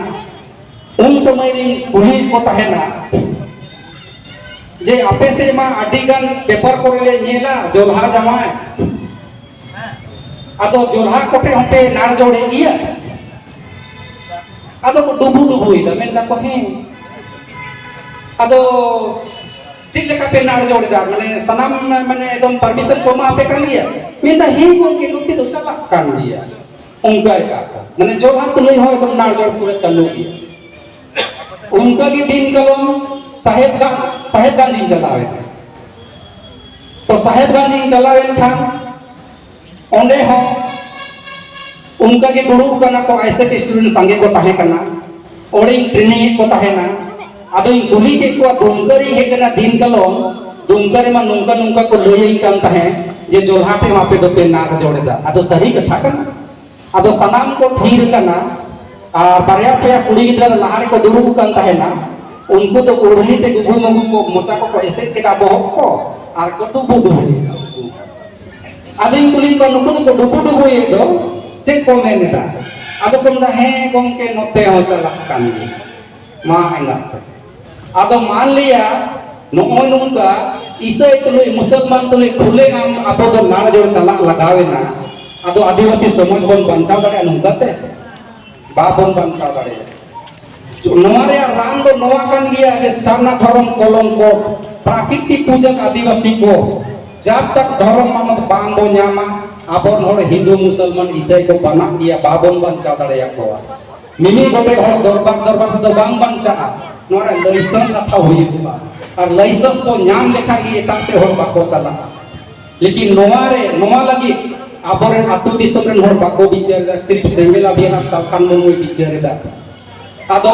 ᱩᱱ ᱥᱚᱢᱚᱭ ᱨᱤᱧ ᱠᱩᱞᱤᱭᱮᱫ ᱠᱚ ᱛᱟᱦᱮᱱᱟ ᱡᱮ, "ᱟᱯᱮ ᱥᱮᱫ ᱢᱟ ᱟᱹᱰᱤ ᱜᱟᱱ ᱯᱮᱯᱟᱨ ᱠᱚᱨᱮ ᱞᱮ ᱧᱮᱞᱟ ᱡᱚᱞᱦᱟ ᱡᱟᱶᱟᱭ, ᱟᱫᱚ ᱡᱚᱞᱦᱟ ᱠᱚᱴᱷᱮᱱ ᱦᱚᱸᱯᱮ ᱱᱟᱲ ᱡᱚᱲᱮᱫ ᱜᱮᱭᱟ?" ᱟᱫᱚ ᱠᱚ ᱰᱩᱵᱩ ᱰᱩᱵᱩᱭᱮᱫᱟ, ᱢᱮᱱ ᱫᱟᱠᱚ, "ᱦᱮᱸ, ᱟᱫᱚ ᱪᱮᱫ ᱞᱮᱠᱟ ᱯᱮ ᱱᱟᱲ ᱡᱚᱲ ᱮᱫᱟ? ᱢᱟᱱᱮ ᱥᱟᱱᱟᱢ, ᱢᱟᱱᱮ ᱮᱠᱫᱚᱢ ᱯᱟᱨᱢᱤᱥᱚᱱ ᱠᱚ ᱮᱢᱟ ᱯᱮ ᱠᱟᱱ ᱜᱮᱭᱟ?" ᱢᱮᱱᱫᱟ, "ᱦᱮᱸ ᱜᱚᱢᱠᱮ, ᱱᱚᱛᱮ ᱫᱚ ᱪᱟᱞᱟᱜ ᱠᱟᱱ ᱜᱮᱭᱟ᱾" ᱚᱱᱠᱟᱭᱮᱫᱟ ᱠᱚ, ᱢᱟᱱᱮ ᱡᱚᱞᱦᱟ ᱛᱩᱞᱟᱹᱡ ᱦᱚᱸ ᱮᱠᱫᱚᱢ ᱱᱟᱲ ᱡᱚᱲ ᱯᱩᱨᱟᱹ ᱪᱟᱹᱞᱩ ᱜᱮᱭᱟ᱾ ᱚᱱᱠᱟ ᱜᱮ ᱫᱤᱱ ᱠᱟᱞᱚᱢ ᱥᱟᱦᱮᱵᱽᱜᱟᱸᱡᱽ, ᱥᱟᱦᱮᱵᱽᱜᱟᱸᱡᱽ ᱤᱧ ᱪᱟᱞᱟᱣ ᱮᱱᱟ᱾ ᱛᱚ ᱥᱟᱦᱮᱵᱽᱜᱟᱸᱡᱽ ᱤᱧ ᱪᱟᱞᱟᱣ ᱮᱱ ᱠᱷᱟᱱ ᱚᱸᱰᱮ ᱦᱚᱸ ᱚᱱᱠᱟ ᱜᱮ ᱫᱩᱲᱩᱵ ᱠᱟᱱᱟ ᱠᱚ, ᱟᱭᱮᱥᱮᱠ ᱥᱴᱩᱰᱮᱱᱴ ᱥᱟᱸᱜᱮ ᱠᱚ ᱛᱟᱦᱮᱸ ᱠᱟᱱᱟ᱾ ᱚᱸᱰᱮᱧ ᱴᱨᱮᱱᱤᱝ ᱮᱫ ᱠᱚ ᱛᱟᱦᱮᱱᱟ᱾ ᱟᱫᱚᱧ ᱠᱩᱞᱤ ᱠᱮᱫ ᱠᱚᱣᱟ, "ᱫᱩᱢᱠᱟᱹ ᱨᱤᱧ ᱦᱮᱡ ᱞᱮᱱᱟ ᱫᱤᱱ ᱠᱟᱞᱚᱢ, ᱫᱩᱢᱠᱟᱹ ᱨᱮᱢᱟ ᱱᱚᱝᱠᱟ ᱱᱚᱝᱠᱟ ᱠᱚ ᱞᱟᱹᱭᱟᱹᱧ ᱠᱟᱱ ᱛᱟᱦᱮᱸᱫ ᱡᱮ ᱡᱚᱞᱦᱟ ᱴᱷᱮᱱ ᱦᱚᱸ ᱟᱯᱮ ᱫᱚᱯᱮ ᱱᱟᱲ ᱡᱚᱲ ᱮᱫᱟ, ᱟᱫᱚ ᱥᱟᱹᱨᱤ ᱠᱟᱛᱷᱟ ᱠᱟᱱᱟ?" ᱟᱫᱚ ᱥᱟᱱᱟᱢ ᱠᱚ ᱛᱷᱤᱨ ᱠᱟᱱᱟ᱾ ᱟᱨ ᱵᱟᱨᱭᱟ ᱯᱮᱭᱟ ᱠᱩᱲᱤ ᱜᱤᱫᱽᱨᱟᱹ ᱫᱚ ᱞᱟᱦᱟ ᱨᱮᱠᱚ ᱫᱩᱲᱩᱵ ᱟᱠᱟᱱ ᱛᱟᱦᱮᱱᱟ᱾ ᱩᱱᱠᱩ ᱫᱚ ᱩᱲᱢᱤ ᱛᱮ ᱜᱩᱜᱩ ᱢᱩᱜᱩ ᱠᱚ ᱢᱚᱪᱟ ᱠᱚᱠᱚ ᱮᱥᱮᱫ ᱠᱮᱫᱟ ᱵᱚᱦᱚᱜ ᱠᱚ, ᱟᱨ ᱠᱚ ᱰᱩᱵᱩ ᱰᱩᱵᱩᱭᱮᱫᱟ ᱩᱱᱠᱩ᱾ ᱟᱫᱚᱧ ᱠᱩᱞᱤ ᱠᱚᱣᱟ, ᱱᱩᱠᱩ ᱫᱚᱠᱚ ᱰᱩᱵᱩ ᱰᱩᱵᱩᱭᱮᱫ ᱫᱚ ᱪᱮᱫ ᱠᱚ ᱢᱮᱱ ᱮᱫᱟ? ᱟᱫᱚ ᱠᱚ ᱢᱮᱱᱫᱟ, ᱦᱮᱸ ᱜᱚᱢᱠᱮ, ᱱᱚᱛᱮ ᱦᱚᱸ ᱪᱟᱞᱟᱜ ᱠᱟᱱ ᱜᱮᱭᱟ᱾ ᱢᱟ ᱮᱸᱜᱟᱛ ᱛᱮ᱾ ᱟᱫᱚ ᱢᱟᱱ ᱞᱤᱭᱟ, ᱱᱚᱜᱼᱚᱭ ᱱᱚᱝᱠᱟ ᱤᱥᱟᱹᱭ ᱛᱩᱞᱩᱡ, ᱢᱩᱥᱚᱞᱢᱟᱱ ᱛᱩᱞᱩᱡ ᱠᱷᱩᱞᱮ ᱟᱢ ᱟᱵᱚ ᱫᱚ ᱱᱟᱲ ᱡᱚᱲ ᱪᱟᱞᱟᱜ ᱞᱟᱜᱟᱣ ᱮᱱᱟ᱾ ᱟᱫᱚ ᱟᱹᱫᱤᱵᱟᱹᱥᱤ ᱥᱚᱢᱟᱡᱽ ᱵᱚᱱ ᱵᱟᱧᱪᱟᱣ ᱫᱟᱲᱮᱭᱟᱜᱼᱟ ᱱᱚᱝᱠᱟ ᱛᱮ? ᱵᱟᱵᱚᱱ ᱵᱟᱧᱪᱟᱣ ᱫᱟᱲᱮᱭᱟᱜᱼᱟ᱾ ᱱᱚᱣᱟ ᱨᱮᱭᱟᱜ ᱨᱟᱱ ᱫᱚ ᱱᱚᱣᱟ ᱠᱟᱱ ᱜᱮᱭᱟ ᱡᱮ ᱥᱟᱨᱱᱟ ᱫᱷᱚᱨᱚᱢ ᱠᱚᱞᱚᱢ ᱠᱚ, ᱯᱨᱟᱠᱨᱤᱛᱤᱠ ᱯᱩᱡᱟᱹ ᱟᱹᱫᱤᱵᱟᱹᱥᱤ ᱠᱚ, ᱡᱟᱵ ᱛᱟᱠ ᱫᱷᱚᱨᱚᱢ ᱢᱟᱱᱚᱛ ᱵᱟᱝ ᱵᱚ ᱧᱟᱢᱟ, ᱟᱵᱚ ᱦᱚᱲ ᱦᱤᱱᱫᱩ, ᱢᱩᱥᱚᱞᱢᱟᱱ, ᱤᱥᱟᱹᱭ ᱠᱚ ᱵᱟᱱᱟᱜ ᱜᱮᱭᱟ, ᱵᱟᱵᱚᱱ ᱵᱟᱧᱪᱟᱣ ᱫᱟᱲᱮᱭᱟᱠᱚᱣᱟ᱾ ᱢᱤᱢᱤᱫ ᱜᱚᱴᱮᱡ ᱦᱚᱲ ᱫᱚᱨᱵᱟᱨ ᱫᱚᱨᱵᱟᱨ ᱛᱮᱫᱚ ᱵᱟᱝ ᱵᱟᱧᱪᱟᱜᱼᱟ᱾ ᱱᱚᱣᱟ ᱨᱮ ᱞᱟᱭᱥᱮᱱᱥ ᱦᱟᱛᱟᱣ ᱦᱩᱭᱩᱜᱼᱟ᱾ ᱟᱨ ᱞᱟᱭᱥᱮᱱᱥ ᱠᱚ ᱧᱟᱢ ᱞᱮᱠᱷᱟᱡ ᱜᱮ ᱮᱴᱟᱜ ᱥᱮᱫ ᱦᱚᱲ ᱵᱟᱠᱚ ᱪᱟᱞᱟᱜᱼᱟ᱾ ᱞᱮᱠᱤᱱ ᱱᱚᱣᱟ ᱨᱮ, ᱱᱚᱣᱟ ᱞᱟᱹᱜᱤᱫ ᱟᱵᱚᱨᱮᱱ ᱟᱹᱛᱩ ᱫᱤᱥᱚᱢ ᱨᱮᱱ ᱦᱚᱲ ᱵᱟᱠᱚ ᱵᱤᱪᱟᱹᱨ ᱮᱫᱟ, ᱥᱤᱨᱯ ᱥᱮᱸᱜᱮᱞ ᱟᱵᱷᱤᱭᱟᱱ ᱟᱨ ᱥᱟᱞᱠᱷᱟᱱ ᱢᱩᱨᱢᱩᱭ ᱵᱤᱪᱟᱹᱨ ᱮᱫᱟ᱾ ᱟᱫᱚ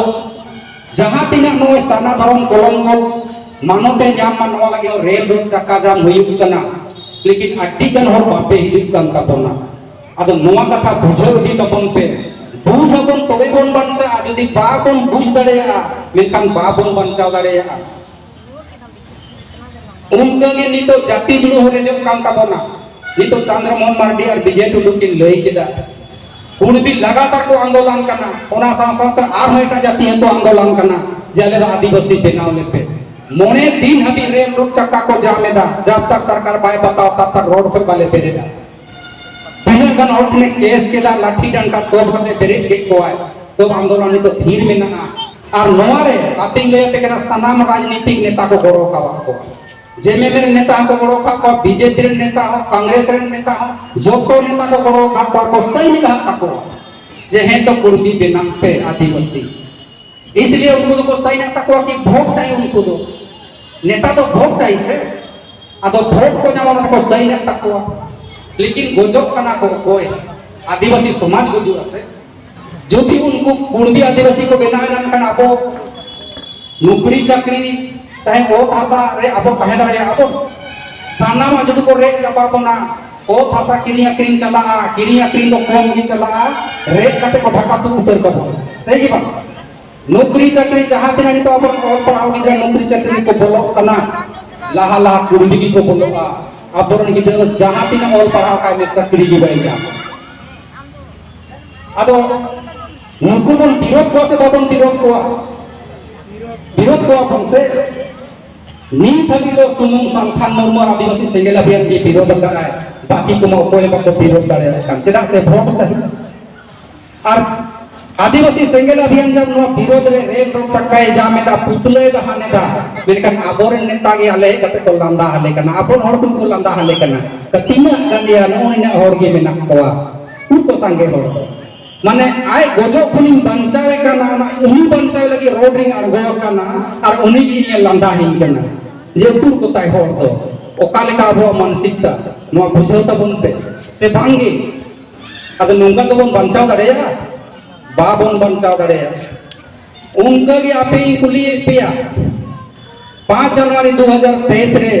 ᱡᱟᱦᱟᱸ ᱛᱤᱱᱟᱹᱜ ᱱᱚᱜᱼᱚᱭ ᱥᱟᱨᱱᱟ ᱫᱷᱚᱨᱚᱢ ᱠᱚᱞᱚᱢ ᱠᱚ ᱢᱟᱱᱚᱛ ᱮ ᱧᱟᱢ ᱢᱟ, ᱱᱚᱣᱟ ᱞᱟᱹᱜᱤᱫ ᱦᱚᱸ ᱨᱮᱞ ᱨᱳᱰ ᱪᱟᱠᱟ ᱡᱟᱢ ᱦᱩᱭᱩᱜ ᱠᱟᱱᱟ, ᱞᱮᱠᱤᱱ ᱟᱹᱰᱤ ᱜᱟᱱ ᱦᱚᱲ ᱵᱟᱯᱮ ᱦᱤᱡᱩᱜ ᱠᱟᱱ ᱛᱟᱵᱚᱱᱟ᱾ ᱟᱫᱚ ᱱᱚᱣᱟ ᱠᱟᱛᱷᱟ ᱵᱩᱡᱷᱟᱹᱣ ᱤᱫᱤ ᱛᱟᱵᱚᱱ ᱯᱮ᱾ ᱵᱩᱡᱽ ᱟᱵᱚᱱ ᱛᱚᱵᱮ ᱵᱚᱱ ᱵᱟᱧᱪᱟᱜᱼᱟ, ᱡᱩᱫᱤ ᱵᱟᱵᱚᱱ ᱵᱩᱡᱽ ᱫᱟᱲᱮᱭᱟᱜᱼᱟ, ᱢᱮᱱᱠᱷᱟᱱ ᱵᱟᱵᱚᱱ ᱵᱟᱧᱪᱟᱣ ᱫᱟᱲᱮᱭᱟᱜᱼᱟ᱾ ᱚᱱᱠᱟᱜᱮ ᱱᱤᱛᱚᱜ ᱡᱟᱹᱛᱤ ᱡᱩᱲᱩ ᱦᱚᱸ ᱨᱮᱡᱚᱜ ᱠᱟᱱ ᱛᱟᱵᱚᱱᱟ᱾ ᱱᱤᱛᱚᱜ ᱪᱚᱱᱫᱨᱚ ᱢᱳᱦᱚᱱ ᱢᱟᱨᱰᱤ ᱟᱨ ᱵᱤᱡᱚᱭ ᱴᱩᱰᱩ ᱠᱤᱱ ᱞᱟᱹᱭ ᱠᱮᱫᱟ, ᱠᱩᱲᱵᱤ ᱞᱟᱜᱟᱛᱟᱨ ᱠᱚ ᱟᱱᱫᱳᱞᱚᱱ ᱠᱟᱱᱟ, ᱚᱱᱟ ᱥᱟᱶ ᱥᱟᱶᱛᱮ ᱟᱨᱦᱚᱸ ᱮᱴᱟᱜ ᱡᱟᱹᱛᱤ ᱦᱚᱸᱠᱚ ᱟᱱᱫᱳᱞᱚᱱ ᱠᱟᱱᱟ ᱡᱮ ᱟᱞᱮ ᱫᱚ ᱟᱹᱫᱤᱵᱟᱹᱥᱤ ᱵᱮᱱᱟᱣ ᱞᱮᱯᱮ᱾ ᱢᱚᱬᱮ ᱫᱤᱱ ᱦᱟᱹᱵᱤᱡ ᱨᱮᱞ ᱨᱳᱰ ᱪᱟᱠᱟ ᱠᱚ ᱡᱟᱢ ᱮᱫᱟ, ᱡᱟᱵ ᱛᱟᱠ ᱥᱚᱨᱠᱟᱨ ᱵᱟᱭ ᱵᱟᱛᱟᱣᱟ ᱛᱟᱵ ᱛᱟᱠ ᱨᱳᱰ ᱠᱷᱚᱡ ᱵᱟᱞᱮ ᱵᱮᱨᱮᱫᱟ᱾ ᱛᱤᱱᱟᱹᱜ ᱜᱟᱱ ᱦᱚᱲ ᱴᱷᱮᱱᱮ ᱠᱮᱥ ᱠᱮᱫᱟ, ᱞᱟᱴᱷᱤ ᱰᱟᱱᱰᱟ ᱛᱚᱞ ᱠᱟᱛᱮ ᱵᱮᱨᱮᱫ ᱠᱮᱫ ᱠᱚᱣᱟᱭ᱾ ᱛᱚ ᱟᱱᱫᱳᱞᱚᱱ ᱱᱤᱛᱚᱜ ᱛᱷᱤᱨ ᱢᱮᱱᱟᱜᱼᱟ᱾ ᱟᱨ ᱱᱚᱣᱟ ᱨᱮ ᱟᱯᱮᱧ ᱞᱟᱹᱭ ᱟᱯᱮ ᱠᱟᱱᱟ, ᱥᱟᱱᱟᱢ ᱨᱟᱡᱽᱱᱤᱛᱤᱠ ᱱᱮᱛᱟ ᱠᱚ ᱜᱚᱲᱚ ᱟᱠᱟᱫ ᱠᱚᱣᱟ᱾ ᱡᱮ ᱮᱢ ᱮᱢ ᱨᱮᱱ ᱱᱮᱛᱟ ᱦᱚᱸᱠᱚ ᱜᱚᱲᱚ ᱟᱠᱟᱫ ᱠᱚᱣᱟ, ᱵᱤᱡᱮᱯᱤ ᱨᱮᱱ ᱱᱮᱛᱟ ᱦᱚᱸ, ᱠᱚᱝᱜᱨᱮᱥ ᱨᱮᱱ ᱱᱮᱛᱟ ᱦᱚᱸ, ᱡᱚᱛᱚ ᱱᱮᱛᱟ ᱠᱚ ᱜᱚᱲᱚ ᱟᱠᱟᱫ ᱠᱚᱣᱟ, ᱠᱚ ᱥᱟᱭᱤᱱ ᱟᱠᱟᱫ ᱛᱟᱠᱚᱣᱟ ᱡᱮ ᱦᱮᱸ ᱛᱚ ᱠᱩᱲᱵᱤ ᱵᱮᱱᱟᱜ ᱯᱮ ᱟᱹᱫᱤᱵᱟᱹᱥᱤ᱾ ᱤᱥᱞᱤᱭᱮ ᱩᱱᱠᱩ ᱫᱚᱠᱚ ᱥᱟᱭᱤᱱ ᱟᱠᱟᱫ ᱛᱟᱠᱚᱣᱟ ᱠᱤ ᱵᱷᱳᱴ ᱪᱟᱭ ᱩᱱᱠᱩ ᱫᱚ᱾ ᱱᱮᱛᱟ ᱫᱚ ᱵᱷᱳᱴ ᱪᱟᱭ ᱥᱮ᱾ ᱟᱫᱚ ᱵᱷᱳᱴ ᱠᱚ ᱧᱟᱢᱟ, ᱚᱱᱟ ᱠᱚ ᱥᱟᱭᱤᱱ ᱟᱠᱟᱫ ᱛᱟᱠᱚᱣᱟ᱾ ᱞᱮᱠᱤᱱ ᱜᱚᱡᱚᱜ ᱠᱟᱱᱟ ᱠᱚ ᱚᱠᱚᱭ? ᱟᱹᱫᱤᱵᱟᱹᱥᱤ ᱥᱚᱢᱟᱡᱽ ᱜᱩᱡᱩᱜᱼᱟ ᱥᱮ᱾ ᱡᱩᱫᱤ ᱩᱱᱠᱩ ᱠᱩᱲᱵᱤ ᱟᱹᱫᱤᱵᱟᱹᱥᱤ ᱠᱚ ᱵᱮᱱᱟᱣ ᱮᱱᱟ, ᱮᱱᱠᱷᱟᱱ ᱟᱵᱚ ᱱᱩᱠᱨᱤ ᱪᱟᱹᱠᱨᱤ ᱛᱟᱦᱮᱸ ᱚᱛ ᱦᱟᱥᱟ ᱨᱮ ᱟᱵᱚ ᱛᱟᱦᱮᱸ ᱫᱟᱲᱮᱭᱟᱜᱼᱟ ᱵᱚᱱ? ᱥᱟᱱᱟᱢᱟᱜ ᱡᱩᱫᱤ ᱠᱚ ᱨᱮᱡ ᱪᱟᱵᱟ ᱵᱚᱱᱟ, ᱚᱛ ᱦᱟᱥᱟ ᱠᱤᱨᱤᱧ ᱟᱹᱠᱷᱨᱤᱧ ᱪᱟᱞᱟᱜᱼᱟ, ᱠᱤᱨᱤᱧ ᱟᱹᱠᱷᱨᱤᱧ ᱫᱚ ᱠᱚᱢ ᱜᱮ ᱪᱟᱞᱟᱜᱼᱟ, ᱨᱮᱡ ᱠᱟᱛᱮ ᱠᱚ ᱰᱷᱟᱠᱟ ᱛᱩᱫ ᱩᱛᱟᱹᱨ ᱠᱟᱵᱚᱱᱟ, ᱥᱮ ᱜᱮ ᱵᱟᱝ? ᱱᱚᱠᱨᱤ ᱪᱟᱹᱠᱨᱤ ᱡᱟᱦᱟᱸ ᱛᱤᱱᱟᱹᱜ ᱱᱤᱛᱚᱜ ᱟᱵᱚᱨᱮᱱ ᱚᱞ ᱯᱟᱲᱦᱟᱣ ᱜᱤᱫᱽᱨᱟᱹ ᱱᱚᱠᱨᱤ ᱪᱟᱹᱠᱨᱤ ᱠᱚ ᱵᱚᱞᱚᱜ ᱠᱟᱱᱟ, ᱞᱟᱦᱟ ᱞᱟᱦᱟ ᱠᱩᱲᱢᱤ ᱜᱮᱠᱚ ᱵᱚᱞᱚᱜᱼᱟ᱾ ᱟᱵᱚᱨᱮᱱ ᱜᱤᱫᱽᱨᱟᱹ ᱫᱚ ᱡᱟᱦᱟᱸ ᱛᱤᱱᱟᱹᱜ ᱚᱞ ᱯᱟᱲᱦᱟᱣ ᱠᱟᱭ ᱢᱮ, ᱪᱟᱹᱠᱨᱤ ᱜᱮ ᱵᱟᱭ ᱧᱟᱢᱟ᱾ ᱟᱫᱚ ᱱᱩᱠᱩ ᱵᱚᱱ ᱵᱤᱨᱳᱫ ᱠᱚᱣᱟ ᱥᱮ ᱵᱟᱵᱚᱱ ᱵᱤᱨᱳᱫ ᱠᱚᱣᱟ? ᱵᱤᱨᱳᱫ ᱠᱚᱣᱟ ᱵᱚᱱ ᱥᱮ᱾ ᱱᱤᱛ ᱦᱟᱹᱵᱤᱡ ᱫᱚ ᱥᱩᱢᱩᱝ ᱥᱟᱞᱠᱷᱟᱱ ᱢᱩᱨᱢᱩ ᱟᱨ ᱟᱹᱫᱤᱵᱟᱹᱥᱤ ᱥᱮᱸᱜᱮᱞ ᱚᱵᱷᱤᱭᱟᱱ ᱜᱮ ᱵᱤᱨᱳᱫ ᱟᱠᱟᱫᱟᱭ, ᱵᱟᱹᱠᱤ ᱠᱚᱢᱟ ᱚᱠᱚᱭ ᱦᱚᱸ ᱵᱟᱠᱚ ᱵᱤᱨᱳᱫ ᱫᱟᱲᱮᱭᱟᱜ ᱠᱟᱱ᱾ ᱪᱮᱫᱟᱜ ᱥᱮ ᱵᱷᱳᱴ ᱪᱟᱹᱦᱤ᱾ ᱟᱨ ᱟᱹᱫᱤᱵᱟᱹᱥᱤ ᱥᱮᱸᱜᱮᱞ ᱚᱵᱷᱤᱭᱟᱱ ᱡᱟᱵ ᱱᱚᱣᱟ ᱵᱤᱨᱳᱫ ᱨᱮ ᱨᱮᱞ ᱨᱳᱰ ᱪᱟᱠᱟᱭ ᱡᱟᱢ ᱮᱫᱟ, ᱯᱩᱛᱞᱟᱹᱭ ᱫᱟᱦᱟᱱ ᱮᱫᱟ, ᱢᱮᱱᱠᱷᱟᱱ ᱟᱵᱚᱨᱮᱱ ᱱᱮᱛᱟ ᱜᱮ ᱟᱞᱮ ᱦᱮᱡ ᱠᱟᱛᱮ ᱠᱚ ᱞᱟᱸᱫᱟ ᱟᱞᱮ ᱠᱟᱱᱟ, ᱟᱵᱚᱨᱮᱱ ᱦᱚᱲ ᱠᱚ ᱠᱚ ᱞᱟᱸᱫᱟ ᱟᱞᱮ ᱠᱟᱱᱟ᱾ ᱛᱚ ᱛᱤᱱᱟᱹᱜ ᱜᱟᱱ ᱭᱟ ᱱᱚᱜᱼᱚᱭ ᱤᱱᱟᱹᱜ ᱦᱚᱲ ᱜᱮ ᱢᱮᱱᱟᱜ ᱠᱚᱣᱟ, ᱩᱱᱠᱩ ᱥᱟᱸᱜᱮ ᱦᱚᱲ᱾ ᱢᱟᱱᱮ ᱟᱡ ᱜᱚᱡᱚᱜ ᱠᱷᱚᱱᱤᱧ ᱵᱟᱧᱪᱟᱣᱮ ᱠᱟᱱᱟ, ᱚᱱᱟ ᱩᱱᱤ ᱵᱟᱧᱪᱟᱣ ᱞᱟᱹᱜᱤᱫ ᱨᱳᱰ ᱨᱤᱧ ᱟᱬᱜᱚ ᱟᱠᱟᱱᱟ, ᱟᱨ ᱩᱱᱤ ᱜᱮ ᱤᱧᱮ ᱞᱟᱸᱫᱟ ᱟᱹᱧ ᱠᱟᱱᱟ ᱡᱮ ᱩᱠᱩᱨ ᱠᱚᱛᱟᱭ ᱦᱚᱲ ᱫᱚ? ᱚᱠᱟ ᱞᱮᱠᱟ ᱟᱵᱚᱣᱟᱜ ᱢᱟᱱᱥᱤᱠᱛᱟ, ᱱᱚᱣᱟ ᱵᱩᱡᱷᱟᱹᱣ ᱛᱟᱵᱚᱱ ᱯᱮ, ᱥᱮ ᱵᱟᱝ ᱜᱮ? ᱟᱫᱚ ᱱᱚᱝᱠᱟ ᱫᱚᱵᱚᱱ ᱵᱟᱧᱪᱟᱣ ᱫᱟᱲᱮᱭᱟᱜᱼᱟ? ᱵᱟᱵᱚᱱ ᱵᱟᱧᱪᱟᱣ ᱫᱟᱲᱮᱭᱟᱜᱼᱟ᱾ ᱚᱱᱠᱟ ᱜᱮ ᱟᱯᱮᱧ ᱠᱩᱞᱤᱭᱮᱫ ᱯᱮᱭᱟ, ᱯᱟᱸᱪ ᱡᱟᱱᱩᱣᱟᱨᱤ ᱫᱩ ᱦᱟᱡᱟᱨ ᱛᱮᱭᱤᱥ ᱨᱮ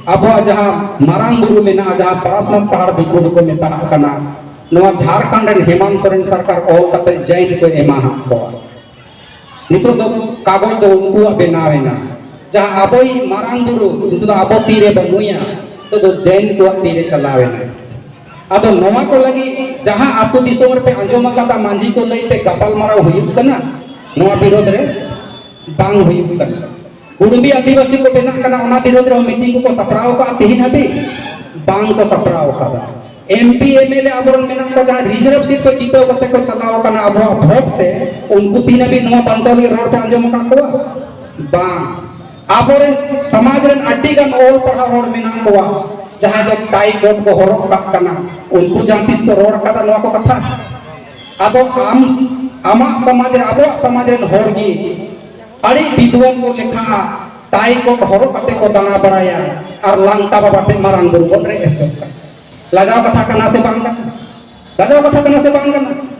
ᱟᱵᱚᱣᱟᱜ ᱡᱟᱦᱟᱸ ᱢᱟᱨᱟᱝ ᱵᱩᱨᱩ ᱢᱮᱱᱟᱜᱼᱟ, ᱡᱟᱦᱟᱸ ᱯᱟᱨᱟᱥᱱᱟᱛᱷ ᱯᱟᱦᱟᱲ ᱫᱤᱠᱩ ᱫᱚᱠᱚ ᱢᱮᱛᱟᱜ ᱠᱟᱱᱟ, ᱱᱚᱣᱟ ᱡᱷᱟᱲᱠᱷᱚᱸᱰ ᱨᱮᱱ ᱦᱮᱢᱟᱱᱛ ᱥᱚᱨᱮᱱ ᱥᱚᱨᱠᱟᱨ ᱚᱞ ᱠᱟᱛᱮ ᱡᱟᱹᱭᱤᱱ ᱠᱚ ᱮᱢᱟ ᱦᱟᱜ ᱠᱚᱣᱟ᱾ ᱱᱤᱛᱚᱜ ᱫᱚ ᱠᱟᱜᱚᱡᱽ ᱫᱚ ᱩᱱᱠᱩᱣᱟᱜ ᱵᱮᱱᱟᱣ ᱮᱱᱟ᱾ ᱡᱟᱦᱟᱸ ᱟᱵᱚᱭᱤᱡ ᱢᱟᱨᱟᱝ ᱵᱩᱨᱩ, ᱱᱤᱛᱚᱜ ᱫᱚ ᱟᱵᱚ ᱛᱤᱨᱮ ᱵᱟᱹᱱᱩᱭᱟ, ᱱᱤᱛᱚᱜ ᱫᱚ ᱡᱟᱹᱭᱤᱱ ᱠᱚᱣᱟᱜ ᱛᱤᱨᱮ ᱪᱟᱞᱟᱣ ᱮᱱᱟ᱾ ᱟᱫᱚ ᱱᱚᱣᱟ ᱠᱚ ᱞᱟᱹᱜᱤᱫ ᱡᱟᱦᱟᱸ ᱟᱹᱛᱩ ᱫᱤᱥᱚᱢ ᱨᱮᱯᱮ ᱟᱸᱡᱚᱢ ᱟᱠᱟᱫᱟ, ᱢᱟᱹᱡᱷᱤ ᱠᱚ ᱞᱟᱹᱭᱛᱮ ᱜᱟᱯᱟᱞ ᱢᱟᱨᱟᱣ ᱦᱩᱭᱩᱜ ᱠᱟᱱᱟ ᱱᱚᱣᱟ ᱵᱤᱨᱳᱫᱷ ᱨᱮ? ᱵᱟᱝ ᱦᱩᱭᱩᱜ ᱠᱟᱱᱟ᱾ ᱠᱩᱲᱢᱤ ᱟᱹᱫᱤᱵᱟᱹᱥᱤ ᱠᱚ ᱵᱮᱱᱟᱜ ᱠᱟᱱᱟ, ᱚᱱᱟ ᱵᱤᱨᱳᱫᱷ ᱨᱮᱦᱚᱸ ᱢᱤᱴᱤᱝ ᱠᱚᱠᱚ ᱥᱟᱯᱲᱟᱣ ᱟᱠᱟᱫᱼᱟ ᱛᱮᱦᱮᱧ ᱦᱟᱹᱵᱤᱡ? ᱵᱟᱝ ᱠᱚ ᱥᱟᱯᱲᱟᱣ ᱟᱠᱟᱫᱟ᱾ M P M L A ᱟᱵᱚᱨᱮᱱ ᱢᱮᱱᱟᱜ ᱠᱚᱣᱟ, ᱡᱟᱦᱟᱸ ᱨᱤᱡᱟᱨᱵᱷ ᱥᱤᱴ ᱠᱚ ᱡᱤᱛᱟᱹᱣ ᱠᱟᱛᱮ ᱠᱚ ᱪᱟᱞᱟᱣ ᱟᱠᱟᱱᱟ ᱟᱵᱚᱣᱟᱜ ᱵᱷᱳᱴ ᱛᱮ, ᱩᱱᱠᱩ ᱛᱮᱦᱮᱧ ᱦᱟᱹᱵᱤᱡ ᱱᱚᱣᱟ ᱵᱟᱧᱪᱟᱣ ᱞᱟᱹᱜᱤᱫ ᱨᱚᱲ ᱯᱮ ᱟᱸᱡᱚᱢ ᱟᱠᱟᱫ ᱠᱚᱣᱟ? ᱵᱟᱝ᱾ ᱟᱵᱚᱨᱮᱱ ᱥᱚᱢᱟᱡᱽ ᱨᱮᱱ ᱟᱹᱰᱤ ᱜᱟᱱ ᱚᱞ ᱯᱟᱲᱦᱟᱣ ᱦᱚᱲ ᱢᱮᱱᱟᱜ ᱠᱚᱣᱟ, ᱡᱟᱦᱟᱸᱭ ᱫᱚ ᱴᱟᱭ ᱠᱳᱴ ᱠᱚ ᱦᱚᱨᱚᱜ ᱠᱟᱜ ᱠᱟᱱᱟ, ᱩᱱᱠᱩ ᱡᱟᱦᱟᱸ ᱛᱤᱥ ᱠᱚ ᱨᱚᱲ ᱟᱠᱟᱫᱟ ᱱᱚᱣᱟ ᱠᱚ ᱠᱟᱛᱷᱟ? ᱟᱫᱚ ᱟᱢ, ᱟᱢᱟᱜ ᱥᱚᱢᱟᱡᱽ ᱨᱮ, ᱟᱵᱚᱣᱟᱜ ᱥᱚᱢᱟᱡᱽ ᱨᱮᱱ ᱦᱚᱲ ᱜᱮ ᱟᱹᱰᱤ ᱵᱤᱫᱣᱟᱱ ᱠᱚ ᱞᱮᱠᱷᱟᱜᱼᱟ, ᱴᱟᱭ ᱠᱳᱴ ᱦᱚᱨᱚᱜ ᱠᱟᱛᱮ ᱠᱚ ᱫᱟᱬᱟ ᱵᱟᱲᱟᱭᱟ ᱟᱨ ᱞᱟᱝᱴᱟ ᱵᱟᱵᱟ ᱴᱷᱮᱱ ᱢᱟᱨᱟᱝ ᱵᱩᱨᱩ ᱵᱚᱱ ᱨᱮᱡ ᱦᱚᱪᱚᱜ ᱠᱟᱱᱟ᱾ ᱞᱟᱡᱟᱣ ᱠᱟᱛᱷᱟ ᱠᱟᱱᱟ ᱥᱮ ᱵᱟᱝ ᱠᱟᱱᱟ? ᱞᱟᱡᱟᱣ ᱠᱟᱛᱷᱟ ᱠᱟᱱᱟ ᱥᱮ ᱵᱟᱝ ᱠᱟᱱᱟ?